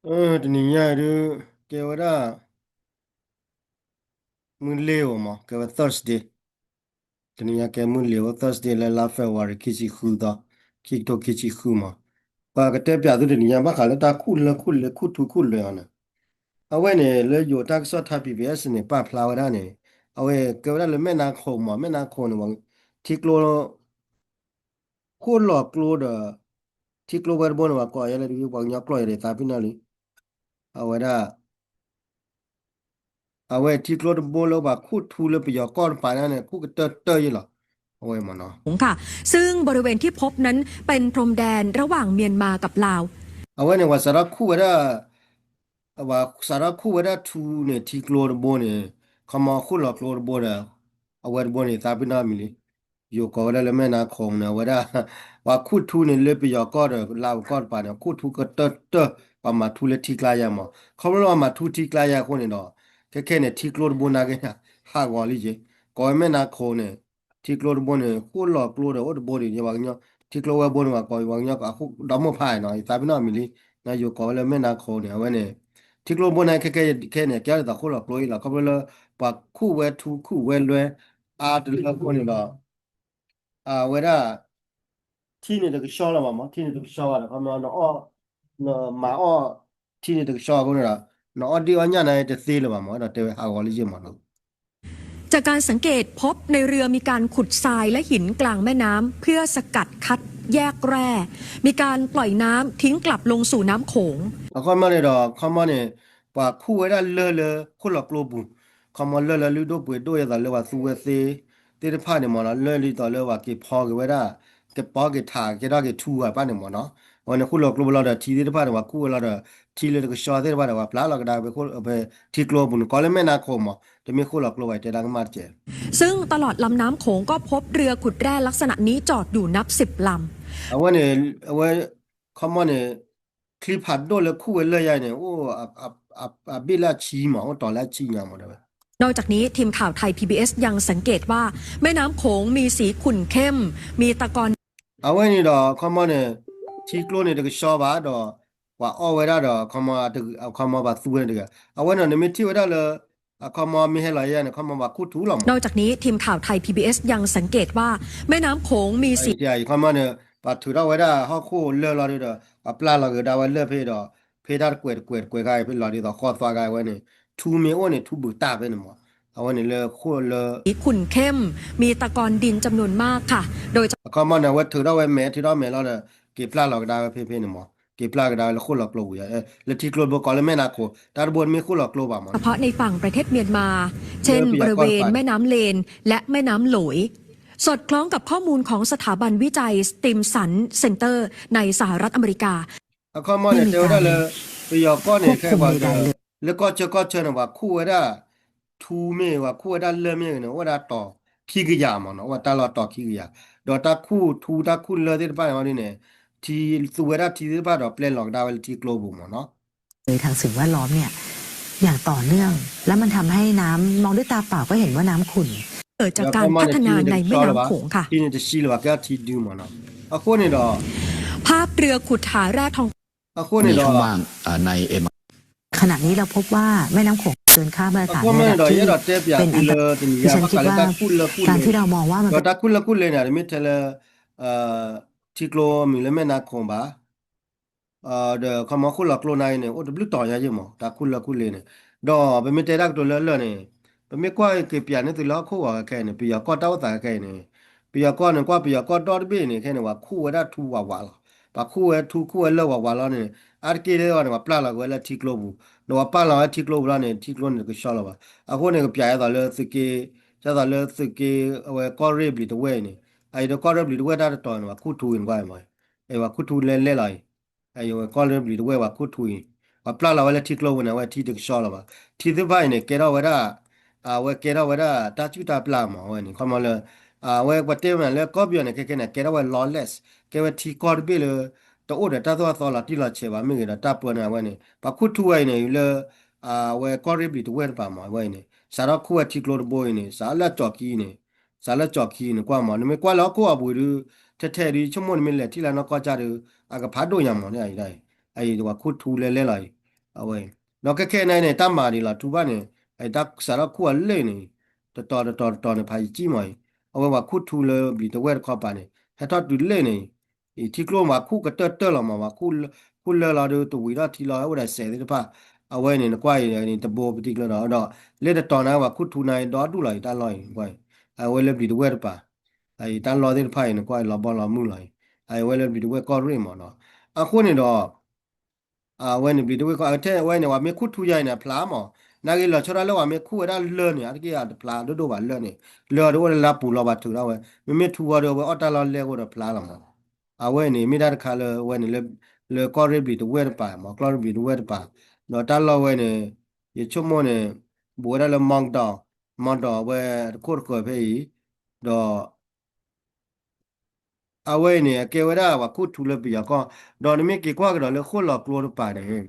တနံၤညါဒုး ကဲဝဲဒၣ် မုၢ်လ့ၤဧိၤမး ကဲဝဲ Thursday, တနံၤညါကဲမုၢ်လ့ၤဧိၤ Thursday လၢလါ February ခံဆံဃုသီ, ခံကထိခံဆံဃုမး, ပကတဲပၠးသုတနံၤညါ ဘၣ်ဃးလၢတၢ်ခူၣ်လၢခူၣ်လၢ ခူၣ်ထူခူၣ်လၢအီၤန့ၣ်, အဝဲန့ၣ် လၢယိၤတၢ်ကစီၣ်ထါ P B S န့ၣ် ပာ်ဖျါဝဲဒၣ်န့ၣ်, အဝဲကဲဝဲဒၣ်လၢမဲၢ်နါခိၣ်မး မဲၢ်နါခိၣ်န့ၣ် ထံကျိ ခိၣ်လီၤကျိဒီး ထံကျိဝဲတဘိန့ၣ် ပှၤကိးယဲလၢတဝံၤ ပှၤကညီကျိာ်ယဲဒီး သးပ့ၤနီၣ်လံ, အဝဲဒၣ် အဝဲထံကျိတဘိလၢပှၤခူၣ်ထူလၢပယီၤကီၢ်တပၤန့ၣ် ခူၣ်ကတၢၢ်တၢၢ်ယဲလီၤ, အဝဲမးနီၤ. ค่ะ ซึ่งบริเวณที่พบนั้นเป็นพรมแดนระหว่างเมียนมากับลาว အဝဲန့ၣ် ပှၤစးထီၣ်ခူၣ်ဝဲဒၣ် ပှၤစးထီၣ်ခူၣ်ဝဲဒၣ်ထူန့ၣ် ထံကျိတဘိန့ၣ် ခီမီခိၣ်လီၤကျိတဘိဒီး အဝဲတဘိန့ၣ် သးပ့ၤနီၣ်မံၤလံ, ယိၤကိးဝဲဒၣ်လၢမဲၢ်နါခိၣ်န့ၣ် အဝဲဒၣ် ပှၤခူၣ်ထူန့ၣ် လၢပယီၤကီၢ်ဒီး လၢပကီၢ်တပၤန့ၣ် ခူၣ်ထူကတၢၢ်တၢၢ် ပှၤမၤထူလၢထံကျါယါမး, ခီဖျိလၢပှၤမၤထူထံကျါယါအဃိန့ၣ်ဒီး ခဲခဲန့ၣ် ထံကျိတဘိနာ်က့ ဟးဂီၤလံက့, ကိးဝဲမဲၢ်နါခိၣ်န့ၣ် ထံကျိတဘိန့ၣ် ခိၣ်လီၤကျိဒီးအိၣ်တဘိဒံး ပှၤကညီ ထံကျိဝဲဘိန့ၣ် ပှၤကိး ပှၤကညီ ဒီမုၢ်ဖးနီၤ ယသးပ့ၤနီၣ်မံၤလံ, ယိၤကိးဝဲလၢမဲၢ်နါခိၣ်န့ၣ် အဝဲန့ၣ် ထံကျိတဘိန့ၣ် ခဲခဲခဲန့ၣ် ကဲထီၣ်သးခိၣ်လီၤကျိအံၤလီၤ ခီဖျိလၢ ပှၤခူၣ်ဝဲထူခူၣ်ဝဲလွဲ အါတလၢအဃိန့ၣ်ဒီး အဝဲဒၣ် ထံန့ၣ်တကဆှီလၢၤဘၣ်မး ထံန့ၣ်တကဆှီဘၣ်ဒီး ခီမီ နအီၣ် နမၤအီၣ် ထံန့ၣ်တကဆှီအဃိန့ၣ်ဒီး နအီၣ်ဒ့ၣ်အီၣ်ညၣ်န့ၣ်တသ့လၢၤဘၣ်မး ဒီးတဲဝဲဟးဂီၤလံယဲမးနီၤ. จากการสังเกตพบในเรือมีการขุดทรายและหินกลางแม่น้ำเพื่อสกัดคัดแยกแร่ มีการปล่อยน้ำทิ้งกลับลงสู่น้ำโขง အခီမီန့ၣ်ဒီး ခီမီန့ၣ် ပှၤခူၣ်ဝဲဒၣ်လၢၢ်လၢခိၣ်လီၤကျိပူၤ, ခီမီလၢၢ်လၢလုၢ်ဒိၣ်ပှ့ၤဒိၣ်ယဲသိးလၢပှၤသူဝဲသ့ သ့ၣ်တဖၣ်န့ၣ်မးနီၤ လၢၢ်ဒ်သိးလၢပှၤက့ၤဖီက့ၤဝဲဒၣ် ကပီက့ၤထးကဲထီၣ်က့ၤထူဂၤတဖၣ်န့ၣ်မးနီၤ, အဝဲန့ၣ်ခိၣ်လီၤကျိပူၤလီၤဒီးထံသ့ၣ်တဖၣ်န့ၣ် ပှၤခူၣ်ဝဲလီၤဒီး ထံလၢတကဆှီသ့ၣ်တဖၣ်ဒီး ပှၤပျၢ်လီၤကဒါဖဲထံကျိပူၤန့ၣ် ကိးလၢမဲၢ်နါခိၣ်မး တမ့ၢ်ခိၣ်လီၤကျိဘၣ် တဲတၢ်ကမၣ်တကဲး ซึ่งตลอดลำน้ำโขงก็พบเรือขุดแร่ลักษณะนี้จอดอยู่นับสิบลำ အဝဲန့ၣ် အဝဲ ခီမီန့ၣ် ချံဖးဒိၣ်လၢခူၣ်ဝဲလၢၢ်ယါန့ၣ် အိၣ် အဘ့ၣ်လၢအဆံမး အိၣ်တီၤလၢအဆံညါမး นอกจากนี้ ทีมข่าวไทย พีบีเอส ยังสังเกตว่าแม่น้ำโขงมีสีขุ่นเข้ม มีตะกอน အဝဲန့ၣ်ဒီး ခီမီန့ၣ် ထံကျိန့ၣ်တကဆှီဘၣ်ဒီး ပှၤအီၣ်ဝဲဒၣ်ဒီး ခီမီ အခီမီပှၤသူဝဲန့ၣ်တဂၤ အဝဲန့ၣ် နမ့ၢ်ထံၣ်ဝဲဒၣ်လၢ အခီမီမ့ၢ်ဟဲလီၤယါန့ၣ် ခီမီပှၤခူၣ်ထူလီၤမး นอกจากนี้ ทีมข่าวไทย พีบีเอส ยังสังเกตว่าแม่น้ำโขงมีสี ခီမီန့ၣ် ပှၤထုးထီၣ်ဝဲဒၣ်ဟီၣ်ခိၣ်လၢၢ်လီၤဒီး ပှၤပျၢ်လီၤကဒါဝဲလၢၢ်ဖဲဒီး ဖဲတၢ်တကွဲးတကွဲးတကွဲးခါဖဲလီၤဒ်သိးဃီသွါခါဝဲန့ၣ် ထူမ့ၢ်အိၣ်န့ၣ် ထူဘူးတၢ်ဖဲန့ၣ်မး အဝဲန့ၣ်လၢခိၣ်လၢ ขุ่นเข้ม มีตะกอนดินจำนวนมากค่ะ โดย အခီမီန့ၣ် အဝဲထုးထီၣ်ဝဲမဲာ် ထုးထီၣ်မဲာ်လီၤဒီး က့ၤပျၢ်လီၤကဒါဝဲဖဲဖဲန့ၣ်မး က့ၤပျၢ်ကဒါဝဲလၢခိၣ်လီၤကျိပူၤ လၢထံကျိတဘိကိးလၢမဲၢ်နါခိၣ် တၢ်တဘိတမ့ၢ်ခိၣ်လီၤကျိဘၣ်မး เฉพาะในฝั่งประเทศเมียนมา เช่นบริเวณแม่น้ำเลนและแม่น้ำโหลย สอดคล้องกับข้อมูลของสถาบันวิจัย Stimson Center ในสหรัฐอเมริกา အခီမီန့ၣ် တဲဝဲဒၣ်လၢ ပယီၤကီၢ်န့ၣ် ခဲအံၤ လၢကီၢ်ဆၢကီၢ်ဆၢန့ၣ် ပှၤခူၣ်ဝဲဒၣ် ထူမ့ၢ် ပှၤခူၣ်ဝဲဒၣ်လၢၢ်မ့ၢ်ဂ့ၤန့ၣ် အိၣ်ဝဲဒၣ်တီၤခံကယၤမးနီၤ အိၣ်ဝဲတၢ်လီၢ်တီၤခံကယၤ ဒီးတၢ်ခူၣ်ထူတၢ်ခူၣ်လၢၢ်သ့ၣ်တဖၣ်န့ၣ်ဒ်န့ၣ် ထံ သူဝဲဒၣ်ထံသ့ၣ်တဖၣ်ဒီးပျဲလီၤကဒါဝဲလၢထံကျိပူၤမးနီၤ เลยทางสิ่งแวดล้อมเนี่ยอย่างต่อเนื่อง แล้วมันทำให้น้ำมองด้วยตาเปล่าก็เห็นว่าน้ำขุ่น เกิดจากการพัฒนาในแม่น้ำโขงค่ะ ထံန့ၣ်တဆှီလၢၤဘၣ်ကဲထံဒုမးနီၤ အဃိန့ၣ်ဒီး ภาพเรือขุดหาแร่ทอง အဃိန့ၣ်ဒီး ขณะนี้เราพบว่าแม่น้ำโขงเกินค่ามาตรฐานในระดับที่เป็นอันดับ ดิฉันคิดว่าการที่เรามองว่ามันเป็น ဒီးတၢ်ခူၣ်လၢၢ်ခူၣ်လ့ၤန့ၣ် တမ့ၢ်ထဲလၢ ထံကျိမံၤလၢမဲၢ်နါခိၣ်ဘၣ် ဒီးခီမီခိၣ်လီၤကျိနာ်က့န့ၣ် အိၣ်တဘျုးတီၤညါယ့ၢ်မး တၢ်ခူၣ်လၢၢ်ခူၣ်လ့ၤန့ၣ် ဒီးပမ့ၢ်တဲတၢ်ကတိၤလၢလၢၢ်န့ၣ် ပမ့ၢ်ကွၢ်က့ၤပၠးန့ၢ်သုလၢဟီၣ်ခိၣ်ဂီၤခဲအံၤန့ၣ် ပယီၤကီၢ်တၢ်အိၣ်သးခဲအံၤန့ၣ် ပယီၤကီၢ်န့ၣ် ကွၢ်ပယီၤကီၢ်ဒီတဘ့ၣ်န့ၣ် ခဲအံၤန့ၣ် ပှၤခူၣ်ဝဲဒၣ်ထူဝးဝးလီၤ ပှၤခူၣ်ဝဲထူခူၣ်ဝဲလၢၢ်ဝးဝးလီၤန့ၣ် အါတက့ၢ်လၢအီၤန့ၣ် ပှၤပျၢ်လီၤက့ၤဝဲလၢထံကျိပူၤ ဒီးပှၤပျၢ်လီၤဝဲထံကျိပူၤလီၤန့ၣ် ထံကျိန့ၣ်တကဆှီလၢၤဘၣ် အဃိန့ၣ် ကပၠးဒ်သိးလၢသုးက့ ဒ်သိးလၢသုးက့ အဝဲကီၢ်ရ့ၣ်ဘျံးတဝဲၢ်အံၤန့ၣ် အအံၤဒီးကီၢ်ရ့ၣ်ဘျံးတဝဲၢ်တၢ်တတီၤန့ၣ် ပှၤခူၣ်ထူအံၤနကွၢ်မး အဝဲခူၣ်ထူလဲလဲလီၤအံၤ အဝဲကီၢ်ရ့ၣ်ဘျံးတဝဲၢ်ပှၤခူၣ်ထူအံၤ ပှၤပျၢ်လီၤဝဲလၢထံကျိပူၤန့ၣ် အဝဲထံတကဆှီလၢၤဘၣ် ထံသ့ၣ်တဖၣ်အံၤန့ၣ် ကဲထီၣ်ဝဲဒၣ် အဝဲကဲထီၣ်ဝဲဒၣ်တၢ်စုၣ်တၢ်ပျၢ်မး အဝဲန့ၣ် ခီမီလၢ အဝဲပှၤတဲဝဲလၢကီၢ်ပယီၤန့ၣ် ခဲခဲန့ၣ် ကဲထီၣ်ဝဲ lawless ကဲဝဲထံကီၢ်တဘ့ၣ်လၢ တအိၣ်ဒီးတၢ်သိၣ်တၢ်သီလီၤတံၢ်လီၤဆဲးဘၣ် မ့ၢ်ဂ့ၤဒီးတၢ်ပၢန့ၣ် အဝဲန့ၣ် ပှၤခူၣ်ထူဝဲအံၤန့ၣ် လၢ အဝဲကီၢ်ရ့ၣ်ဘျံးတဝဲၢ်တပၤမး အဝဲအံၤန့ၣ် စးထီၣ်ခူၣ်ဝဲထံကျိတဘိအံၤန့ၣ် စးလၢကၠီၣ်ခံအံၤန့ၣ် စးလၢကၠီၣ်ခံအံၤန့ၣ် ကွၢ်မး နမ့ၢ်ကွၢ်လၢဟီၣ်ခိၣ်အပူၤဒုး ထဲထဲဒုး ဆိကမိၣ်နမ့ၢ်လဲၤထံၣ်လၢနီၢ်ကီၢ်ကၢ်ဒုး အကဖးဒိၣ်ညါမးန့ၣ် အံၤ အံၤပှၤခူၣ်ထူလဲလဲလီၤအံၤ အဝဲ ဒီးခဲခဲအံၤန့ၣ် တၢ်မၤဒံးလီၤ ထူဘၣ်န့ၣ် တၢ်စးထီၣ်ခူၣ်အလၢၢ်န့ၣ် တတီၤတတီၤတတီၤန့ၣ် ဖးယံာ်ကံမးအံၤ အဝဲပှၤခူၣ်ထူလၢဘျံးတဝဲၢ်တခီပၤန့ၣ် ဟဲထီၣ်တုၤလၢန့ၣ် အံၤထံကျိပှၤခူၣ်ကတၢၢ်တၢၢ်လီၤမး ပှၤခူၣ်လၢလီၤဒီးတဝံၤထီၣ်ထံလီၤ ဟဲအိၣ်ဒီးစဲးသ့ၣ်တဖၣ် အဝဲန့ၣ် နကွၢ်အံၤန့ၣ် တဘိပတံၤကျၢၤဒီး ဒီးလၢတတီၤန့ၣ် ပှၤခူၣ်ထူန့ၣ်ဒီဒူၣ်လီၤအံၤ တၢ်လီၢ်အံၤ နကွၢ်အံၤ အဝဲလၢဘျံးတဝဲၢ်တပၤ အံၤတၢ်လီၢ်သ့ၣ်တဖၣ်အံၤ နကွၢ်အံၤလီၤဘီလီၤမုၢ်လီၤအံၤ အဝဲလၢဘျံးတဝဲၢ်ကီၢ်ရ့ၣ်မးနီၤ အဃိန့ၣ်ဒီး အဝဲန့ၣ်ဘျံးတဝဲၢ်ကီၢ် ထဲအဝဲန့ၣ် ပှၤမ့ၢ်ခူၣ်ထူယါအံၤန့ၣ် အဖျါမး နာ်က့လီၤဆီဒၣ်လၢပှၤမ့ၢ်ခူၣ်ဝဲဒၣ်လၢၢ်န့ၣ် အါတက့ၢ်အတဖျါဒိၣ်ဒိၣ်ဘၣ်လၢၢ်န့ၣ် လၢၢ်အီၤဒီးအိၣ်လၢလါပူၤလီၤ ပှၤထုးထီၣ်ဝဲ မ့မ့ၢ်ထူအီၤဒီး အဝဲအီၣ်တၢ်လီၢ်လဲၢ်အိၣ်ဒီးဖျါလီၤမး အဝဲန့ၣ် မ့ၢ်တၢ်တခါလၢအဝဲန့ၣ် လၢကီၢ်ရ့ၣ်ဘျံးတဝဲၢ်တပၤမး ကီၢ်ရ့ၣ်ဘျံးတဝဲၢ်တပၤ ဒီးတၢ်လီၢ်ဝဲန့ၣ် ယဆိကမိၣ်န့ၣ် ဘူးဝဲဒၣ်လၢ မီၢ်ဒီး မီၢ်ဒီးအဝဲတခိၣ်တဃၢၤဖဲအံၤ ဒီး အဝဲအံၤန့ၣ် အကဲဝဲဒၣ်ပှၤခူၣ်ထူလၢပယီၤကီၢ် ဒီးနမ့ၢ်က့ၤကွၢ်ကဒီးလၢဃိၣ်လီၤကျိတပၤန့ၣ်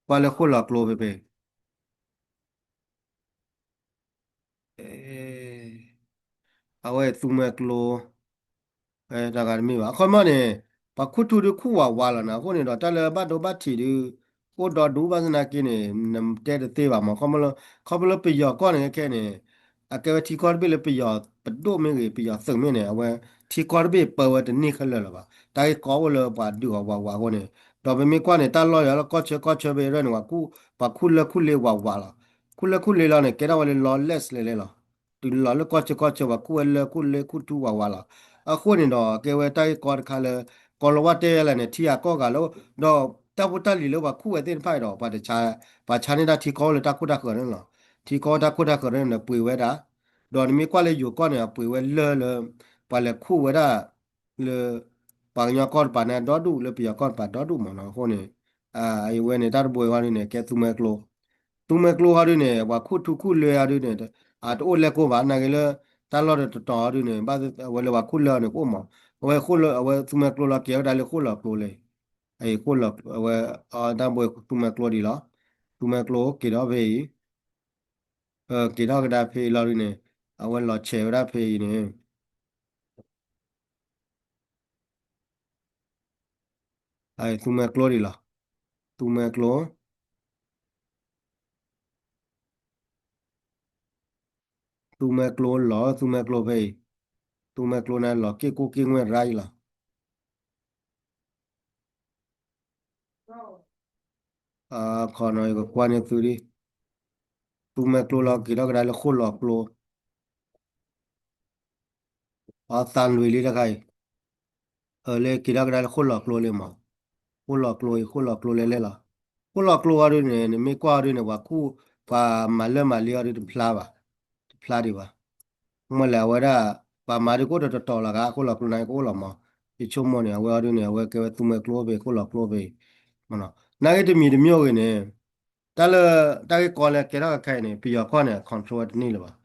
ကွၢ်လၢဃိၣ်လီၤကျိဖဲဖဲ အဝဲသူမှဲကျိ တဂၤတမ့ၢ်ဘၣ် အခီပညီန့ၣ် ပှၤခူၣ်ထူဒုးခူၣ်ဝးဝးလီၤနီၤ အဃိန့ၣ်ဒီး တၢ်လၢဘၣ်ဒိဘၣ်ထံးဒုး အိၣ်ဒီဒူၣ်ဘၣ်သနာ်က့န့ၣ် နတဲတသ့ဘၣ်မး ခီဖျိလၢပယီၤကီၢ်န့ၣ်ခဲခဲန့ၣ် အကဲဝဲထံကီၢ်တဘ့ၣ်လၢပယီၤပဒိၣ်မ့ၢ်ဂ့ၤ ပယီၤသုးမ့ၢ်န့ၣ် အဝဲထံကီၢ်တဘ့ၣ်ပၢဝဲတန့ၢ်ခဲလၢာ်လၢၤဘၣ် တၢ်ဂ့ၢ်ကီအိၣ်လၢပှၤဒုးအီၤဝးဝးအဃိန့ၣ် ဒီးပမ့ၢ်ကွၢ်န့ၣ် တၢ်လီၢ်ယၤလၢကီၢ်ဆၢကီၢ်ဆၢဖဲအံၤန့ၣ် ပှၤခူၣ်လၢခူၣ်လ့ဝးဝးလီၤ ခူၣ်လၢခူၣ်လ့လီၤန့ၣ် ကဲထီၣ်ဝဲလၢ lawless လဲၣ်လဲၣ်လီၤ တုၤလီၤလၢကီၢ်ဆၢကီၢ်ဆၢ ပှၤခူၣ်ဝဲလၢခူၣ်လ့ခူၣ်ထူဝးဝးလီၤ အဃိန့ၣ်ဒီး ကဲဝဲတၢ်ဂ့ၢ်ကီတခါလၢ ကီၤလၤဝါတဲလၢန့ၣ် ထံဂၤကီၢ်ဂၤလၢ ဒီးတၢ်ဖိတၢ်လံၤလၢပှၤခူၣ်ဝဲသ့ၣ်တဖၣ်အံၤဒီး ပှၤဆါန့ၢ်တၢ်ထံကီၢ်အိၣ်လၢတၢ်ခိၣ်တၢ်ဃၢၤန့ၣ်လီၤ ထံကီၢ်တၢ်ခိၣ်တၢ်ဃၢၤန့ၣ်ဒီးပှ့ၤဝဲဒၣ် ဒီးနမ့ၢ်ကွၢ်လၢယိၤကီၢ်န့ၣ် အပှ့ၤဝဲလၢလၢ ပှၤလဲၤခူၣ်ဝဲဒၣ် လၢ ပှၤကညီကီၢ်တပၤန့ၣ်ဒီဒူၣ် လၢပယီၤကီၢ်တပၤဒီဒူၣ်မးနီၤ အဃိန့ၣ် အဝဲန့ၣ် တၢ်တဘိအံၤဟီဒုန့ၣ် ကဲသူမှဲကျိ သူမှဲကျိဟီဒုန့ၣ် ပှၤခူၣ်ထူခူၣ်လ့ဟီဒုန့ၣ် အတအိၣ်လဲၢ်ကိၢ်ဘၣ် နာ်က့လၢ တၢ်လီၢ်တတီၤဟီဒုန့ၣ် ဘၣ်အဝဲလၢပှၤခူၣ်လ့ဟီဒုန့ၣ်ကအိၣ်မး အဝဲဃိၣ်လၢ အဝဲသူမှဲကျိလီၤက့ၤဝဲဒၣ်လၢဃိၣ်လီၤကျိလံ အဝဲ သူမှဲကျိဒံးလီၤ သူမှဲကျိက့ၤဒီးဖဲအံၤ က့ၤထီၣ်ကဒါဖဲအံၤလီၤဒုန့ၣ် အဝဲလီၤဆဲးဝဲဒၣ်ဖဲအံၤန့ၣ် သူမှဲကျိဒံးလီၤ သူမှဲကျိ သူမှဲကျိလီၤ သူမှဲကျိဖဲအံၤ သူမှဲကျိန့ၣ်လီၤက့ၢ်ကိၢ်က့ၢ်ငွဲၢ်ရါအံၤလီၤ ခီနီၤ ယကကွၢ်န့ၢ်သုဒံး သူမှဲကျိလီၤက့ၤထီၣ်ကဒါလၢဃိၣ်လီၤကျိ အသးလွံၢ်လံတခါအံၤ လၢက့ၤထီၣ်ကဒါလၢဃိၣ်လီၤကျိလံမး ဃိၣ်လီၤကျိအံၤ ဃိၣ်လီၤကျိလဲၤလဲၤလီၤ ဃိၣ်လီၤကျိအီၤဒုန့ၣ် နမ့ၢ်ကွၢ်အီၤဒုန့ၣ် ပှၤခူၣ် ပှၤမၤလၢမၤလ့အီၤဒုတဖျါဘၣ် တဖျါဒံးဘၣ် မ့ၢ်လဲၣ်အဝဲဒၣ် ပှၤမၤဒုကအိၣ်တတီၤလီၤဂၤ ဃိၣ်လီၤကျိန့ၣ်ကအိၣ်လီၤမး ယဆိကမိၣ်န့ၣ် အဝဲအီၤဒုန့ၣ် အဝဲကဲဝဲသူမှဲကျိဖဲ ဃိၣ်လီၤကျိဖဲ နာ်က့တမံၤတမံၤဂ့ၤန့ၣ် တၢ်လၢ တၢ်ဂ့ၢ်ကီလၢကဲထီၣ်ခဲအံၤန့ၣ် ပယီၤကီၢ်န့ၣ် control ဝဲတန့ၢ်လၢၤဘၣ်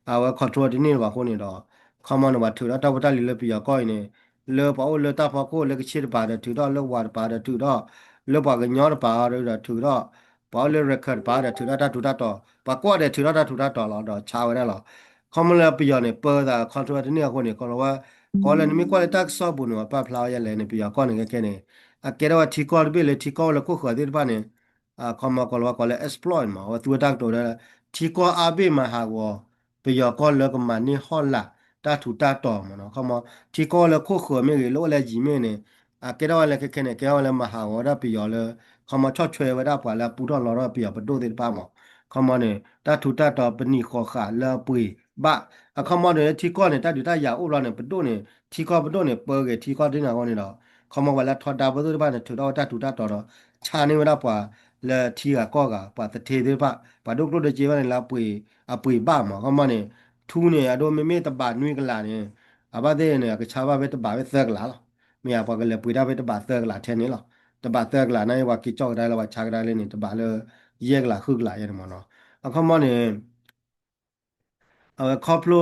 အဝဲ control ဝဲတန့ၢ်လၢၤဘၣ်အဃိန့ၣ်ဒီး ခီမီန့ၣ် ပှၤထုးထီၣ်တၢ်ဖိတၢ်လံၤလၢပယီၤကီၢ်အံၤန့ၣ် လၢပှၤအိၣ်လၢတၢ်ဖီခိၣ်လၢကဆ့တပၤဒီးထုးထီၣ် လၢဝၤတပၤဒီးထုးထီၣ် လၢပှၤကညီတပၤဒီးထုးထီၣ် ပှၤအိၣ်လၢ record တပၤဒီးထုးထီၣ်တၢ်ထူးတၢ်တီၤ ပှၤကွၢ်ဒီးထုးထီၣ်တၢ်ထူးတၢ်တီၤလီၤ ဒီးဆါဝဲဒၣ်လီၤ ခီမီလၢပယီၤန့ၣ် ပၢသး control ဝဲတန့ၢ်အဃိန့ၣ် ကီလီၤဝဲ ကီလၢနမ့ၢ်ကွၢ်လၢတၢ်ကစီၣ်ပူၤန့ၣ် ပာ်ဖျါဝဲယဲလဲၣ်န့ၣ် ပယီၤကီၢ်န့ၣ်ခဲခဲန့ၣ် အကဲထီၣ်ဝဲထံကီၢ်တဘ့ၣ်လၢထံကီၢ်အိၣ်လၢခိၣ်ဃၢၤသ့ၣ်တဖၣ်န့ၣ် ခီမီကီလီၤဝဲကိးလၢ exploit မး အဝဲသူဝဲတၢ်ကတိၤဒီး ထံကီၢ်အါဘ့ၣ်မၤဟးဂီၤ ပယီၤကီၢ်လၢကမၤန့ၢ်ဟီၣ်လာ်တၢ်ထူးတၢ်တီၤမးနီၤ ခီမီ ထံကီၢ်လၢခိၣ်ဃၢၤမ့ၢ်ဂ့ၤ လၢအိၣ်လၢယံၤမ့ၢ်ဂ့ၤန့ၣ် အကဲထီၣ်ဝဲလၢခဲခဲန့ၣ် ကဲထီၣ်ဝဲလၢမၤဟးဂီၤဝဲဒၣ်ပယီၤလၢ ခီမီဆီၣ်ထွဲဝဲဒၣ်ပှၤလၢအပူထီၣ်လီထီၣ်ပယီၤပဒိၣ်သ့ၣ်တဖၣ်မး ခီမီန့ၣ် တၢ်ထူးတၢ်တီၤပနံာ်ဃီၤဃာ်လၢအပှ့ၤဘၣ် အခီမီန့ၣ် ထံကီၢ်န့ၣ် တၢ်ဒုးတၢ်ယၤအိၣ်ဘျီန့ၣ် ပဒိၣ်န့ၣ် ထံကီၢ်ပဒိၣ်န့ၣ် ပၢဂ့ၤထံကီၢ်ဒ်န့ၣ်အဃိန့ၣ်ဒီး ခီမီပှၤလၢထီဒါပသိၣ်သ့ၣ်တဖၣ်န့ၣ် ထုးထီၣ်ဝဲတၢ်ထူးတၢ်တီၤဒီး ဆါန့ၢ်ဝဲဒၣ်ပှၤလၢထံဂၤကီၢ်ဂၤ ပှၤသထ့သ့ၣ်တဖၣ် ပှၤဒိၣ်ကျိၣ်ဒိၣ်စ့ဘၣ်န့ၣ် လၢအပှ့ၤ အပှ့ၤဘၣ်မး ခီမီန့ၣ် ထူန့ၣ် အဒိမ့မ့ၢ်တဘးနွံကလးန့ၣ် အဘၣ်သ့ၣ်န့ၣ် အကဆါဘၣ်ဖဲတဘးဖဲသၢကလးလီၤ မ့ၢ်ဧါ ပှၤကလဲၤပှ့ၤတၢ်ဖဲတဘးသၢကလးထဲန့ၣ်လီၤ တဘးသၢကလးန့ၣ် ပှၤက့ၤကၠီၣ်ကဒါလၢပှၤဆါကဒါလၢန့ၣ် တဘးလၢ ယဲၢ်ကလးဃုကလးယဲန့ၣ်မးနီၤ အခီမီန့ၣ် အဝဲခီဖျိ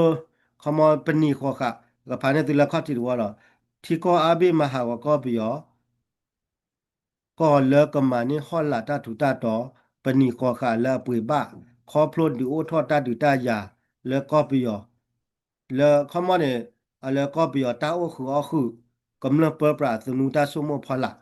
ခီမီပနံာ်ဃီၤဃာ် ကဖးန့ၢ်သုလၢခီၣ်ထံးတဝီဒီး ထံကီၢ်အါဘ့ၣ်မၤဟးဂီၤကီၢ်ပယီၤ ကီၢ်လၢကမၤန့ၢ်ဟီၣ်လာ်တၢ်ထူးတၢ်တီၤ ပနံာ်ဃီၤဃာ်လၢအပှ့ၤဘၣ် ခီဖျိဒုးအိၣ်ထီၣ်တၢ်ဒုးတၢ်ယၤလၢကီၢ်ပယီၤ လၢခီမီန့ၣ် အလၢကီၢ်ပယီၤတၢ်အိၣ်ဃုာ်အီၣ်ဃုာ် ကမျၢၢ်ပၢပြးအသနူတၢ်ဆိကမိၣ်ဖီလာ်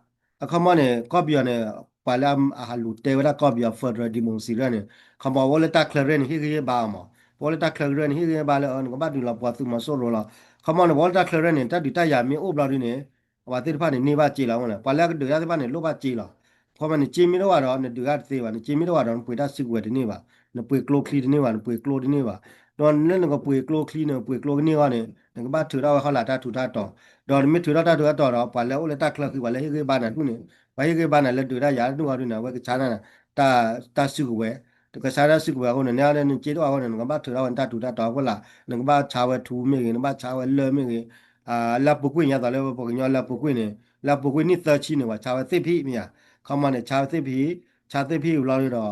အခီမီန့ၣ် ကီၢ်ပယီၤန့ၣ် ပှၤလၢအဟးလူၤတဲဝဲဒၣ်ကီၢ်ပယီၤ federal democracy န့ၣ် ခီမီ ပအိၣ်လၢတၢ်ချၢရဲၣ်န့ၣ် ဟ့ၣ်ဂံၢ်ဟ့ၣ်ဘါအီၤမး, ပအိၣ်လၢတၢ်ချၢရဲၣ်န့ၣ် ဟ့ၣ်ဂံၢ်ဟ့ၣ်ဘါလၢ နကဘၣ်ဒုးလီၤပှီၢ်သုးမီၤစိရိၤလီၤ. ခီမီန့ၣ် ပအိၣ်လၢတၢ်ချၢရဲၣ်န့ၣ် တၢ်ဒုးတၢ်ယၤမ့ၢ်အိၣ်ဘျီဒုန့ၣ် အဝဲသ့ၣ်တဖၣ်န့ၣ် န့ၢ်ဘၣ်စ့လီၤ. ပှၤလၢအကဒုးတၢ်သ့ၣ်တဖၣ်န့ၣ် လိၣ်ဘၣ်စ့လီၤ. ခီမီန့ၣ် စ့မ့ၢ်တအိၣ်ဘၣ်ဒီး နဒုးတၢ်တသ့ဘၣ်, နစ့မ့ၢ်တအိၣ်ဘၣ်ဒီး နပှ့ၤတၢ်စုကဝဲၤတန့ၢ်ဘၣ်, နပှ့ၤကျိချံတန့ၢ်ဘၣ်, နပှ့ၤကျိတန့ၢ်ဘၣ်. ဒီးလၢနကပှ့ၤကျိချံ နပှ့ၤကျိကန့ၢ်အဂီၢ်န့ၣ် နကဘၣ်ထုးထီၣ်ဝဲဟီၣ်လာ်တၢ်ထူးတၢ်တီၤ, ဒီးနမ့ၢ်ထုးထီၣ်တၢ်ထူးတၢ်တီၤဒီး ပှၤလၢအအိၣ်လၢတၢ်ချၢဃံ ပှၤလၢဟ့ၣ်ဂံၢ်ဘါနၤဒူၣ်န့ၣ် ပှၤဟ့ၣ်ဂံၢ်ဘါနၤလၢဒုးတၢ်ယၤဒူၣ်အီၤဒုန့ၣ် အဝဲကဆါနၤ တၢ်စုကဝဲၤ, ကဆါတၢ်စုကဝဲၤအဃိန့ၣ် နနစ့တအိၣ်အဃိန့ၣ် နကဘၣ်ထုးထီၣ်ဝဲနတၢ်ထူးတၢ်တီၤအဃိလာ်, နကဘၣ်ဆါဝဲထူမ့ၢ်ဂ့ၤ, နဘၣ်ဆါဝဲလၢၢ်မ့ၢ်ဂ့ၤ, လၢပူၤကွံာ်ညါသိးလၢပှၤကညီလၢပူၤကွံာ်န့ၣ် လၢပူၤကွံာ်နံၣ်သၢဆံန့ၣ် ပှၤဆါဝဲသ့ၣ်ဖံးမ့ၢ်ဧါ, ခီမီန့ၣ် ဆါဝဲသ့ၣ်ဖံး, ဆါသ့ၣ်ဖံးဘျီဒု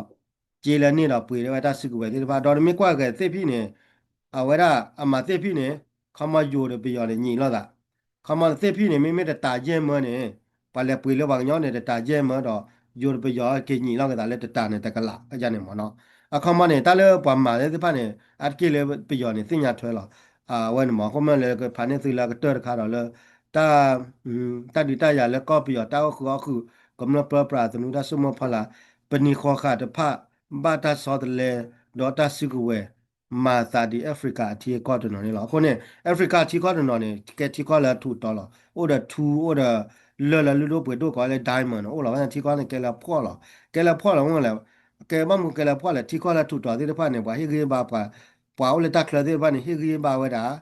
ဒီး စ့လၢန့ၣ်ဒီးပှ့ၤလၢဝဲတၢ်စုကဝဲၤသ့ၣ်တဖၣ် ဒီးနမ့ၢ်ကွၢ်ဂဲၤသ့ၣ်ဖံးန့ၣ် အဝဲဒၣ်အမၤသ့ၣ်ဖံးန့ၣ် ခီမီယိၤဒီးပယီၤန့ၣ်ညံးလိာ်သး, ခီမီသ့ၣ်ဖံးန့ၣ် မ့မ့ၢ်တတၤယဲၢ်မၢန့ၣ် ပှၤလဲၤပှ့ၤလၢပှၤကညီန့ၣ် တတၤယဲၢ်မၢဒီး ယိၤဒီးပယီၤက့ၤညံးလိာ်က့ၤသးလၢတတၤန့ၣ်တကလး ယန့ၣ်မ့ၢ်နီၤ, အခီမီန့ၣ် တၢ်လၢပှၤမၤသ့ၣ်တဖၣ်န့ၣ် အါတက့ၢ်လၢပယီၤန့ၣ် သ့ၣ်ညါထွဲလီၤ, အဝဲန့ၣ်မ့ၢ် အဃိမ့ၢ်လၢကဖးန့ၢ်သုလၢအကတၢၢ်တခါဒီးလၢ တၢ် တၢ်ဒုးတၢ်ယၤလၢကီၢ်ပယီၤ တၢ်အိၣ်ဃုာ်အီၣ်ဃုာ် ကမျၢၢ်ပၢပြးသနူတၢ်ဆိကမိၣ်ဖီလာ် ပနံၤဃီဃာ်တဖၣ် ဘၣ်တၢ်ဆီတလဲ ဒီးတၢ်စုကဝဲၤ မၤသးဒ် Africa အထံအကီၢ်တနီၤန့ၣ်လီၤ. အဃိန့ၣ် Africa အထံကီၢ်တနီၤန့ၣ် ကဲထံကီၢ်လၢအထူးအတီၤလီၤ. အိၣ်ဒီးထူ အိၣ်ဒီး လၢၢ်လၢလုၢ်ဒိၣ်ပှ့ၤဒိၣ်ကိးလၢ diamond န့ၣ် အိၣ်လီၤ. ဝဲန့ၣ်ထံကီၢ်န့ၣ် ကဲလၢအဖှီၣ်လီၤ. ကဲလၢအဖှီၣ်လီၤ မ့ၢ်လဲၣ် ကဲဘၣ်မနုၤကဲလၢအဖှီၣ်လဲၣ် ထံကီၢ်လၢထူးတီၤသ့ၣ်တဖၣ်န့ၣ် ပှၤဟ့ၣ်ဂံၢ်ဟ့ၣ်ဘါပှၤ ပှၤအိၣ်လၢတၢ်ချၢသ့ၣ်တဖၣ်န့ၣ် ဟ့ၣ်ဂံၢ်ဟ့ၣ်ဘါဝဲဒၣ်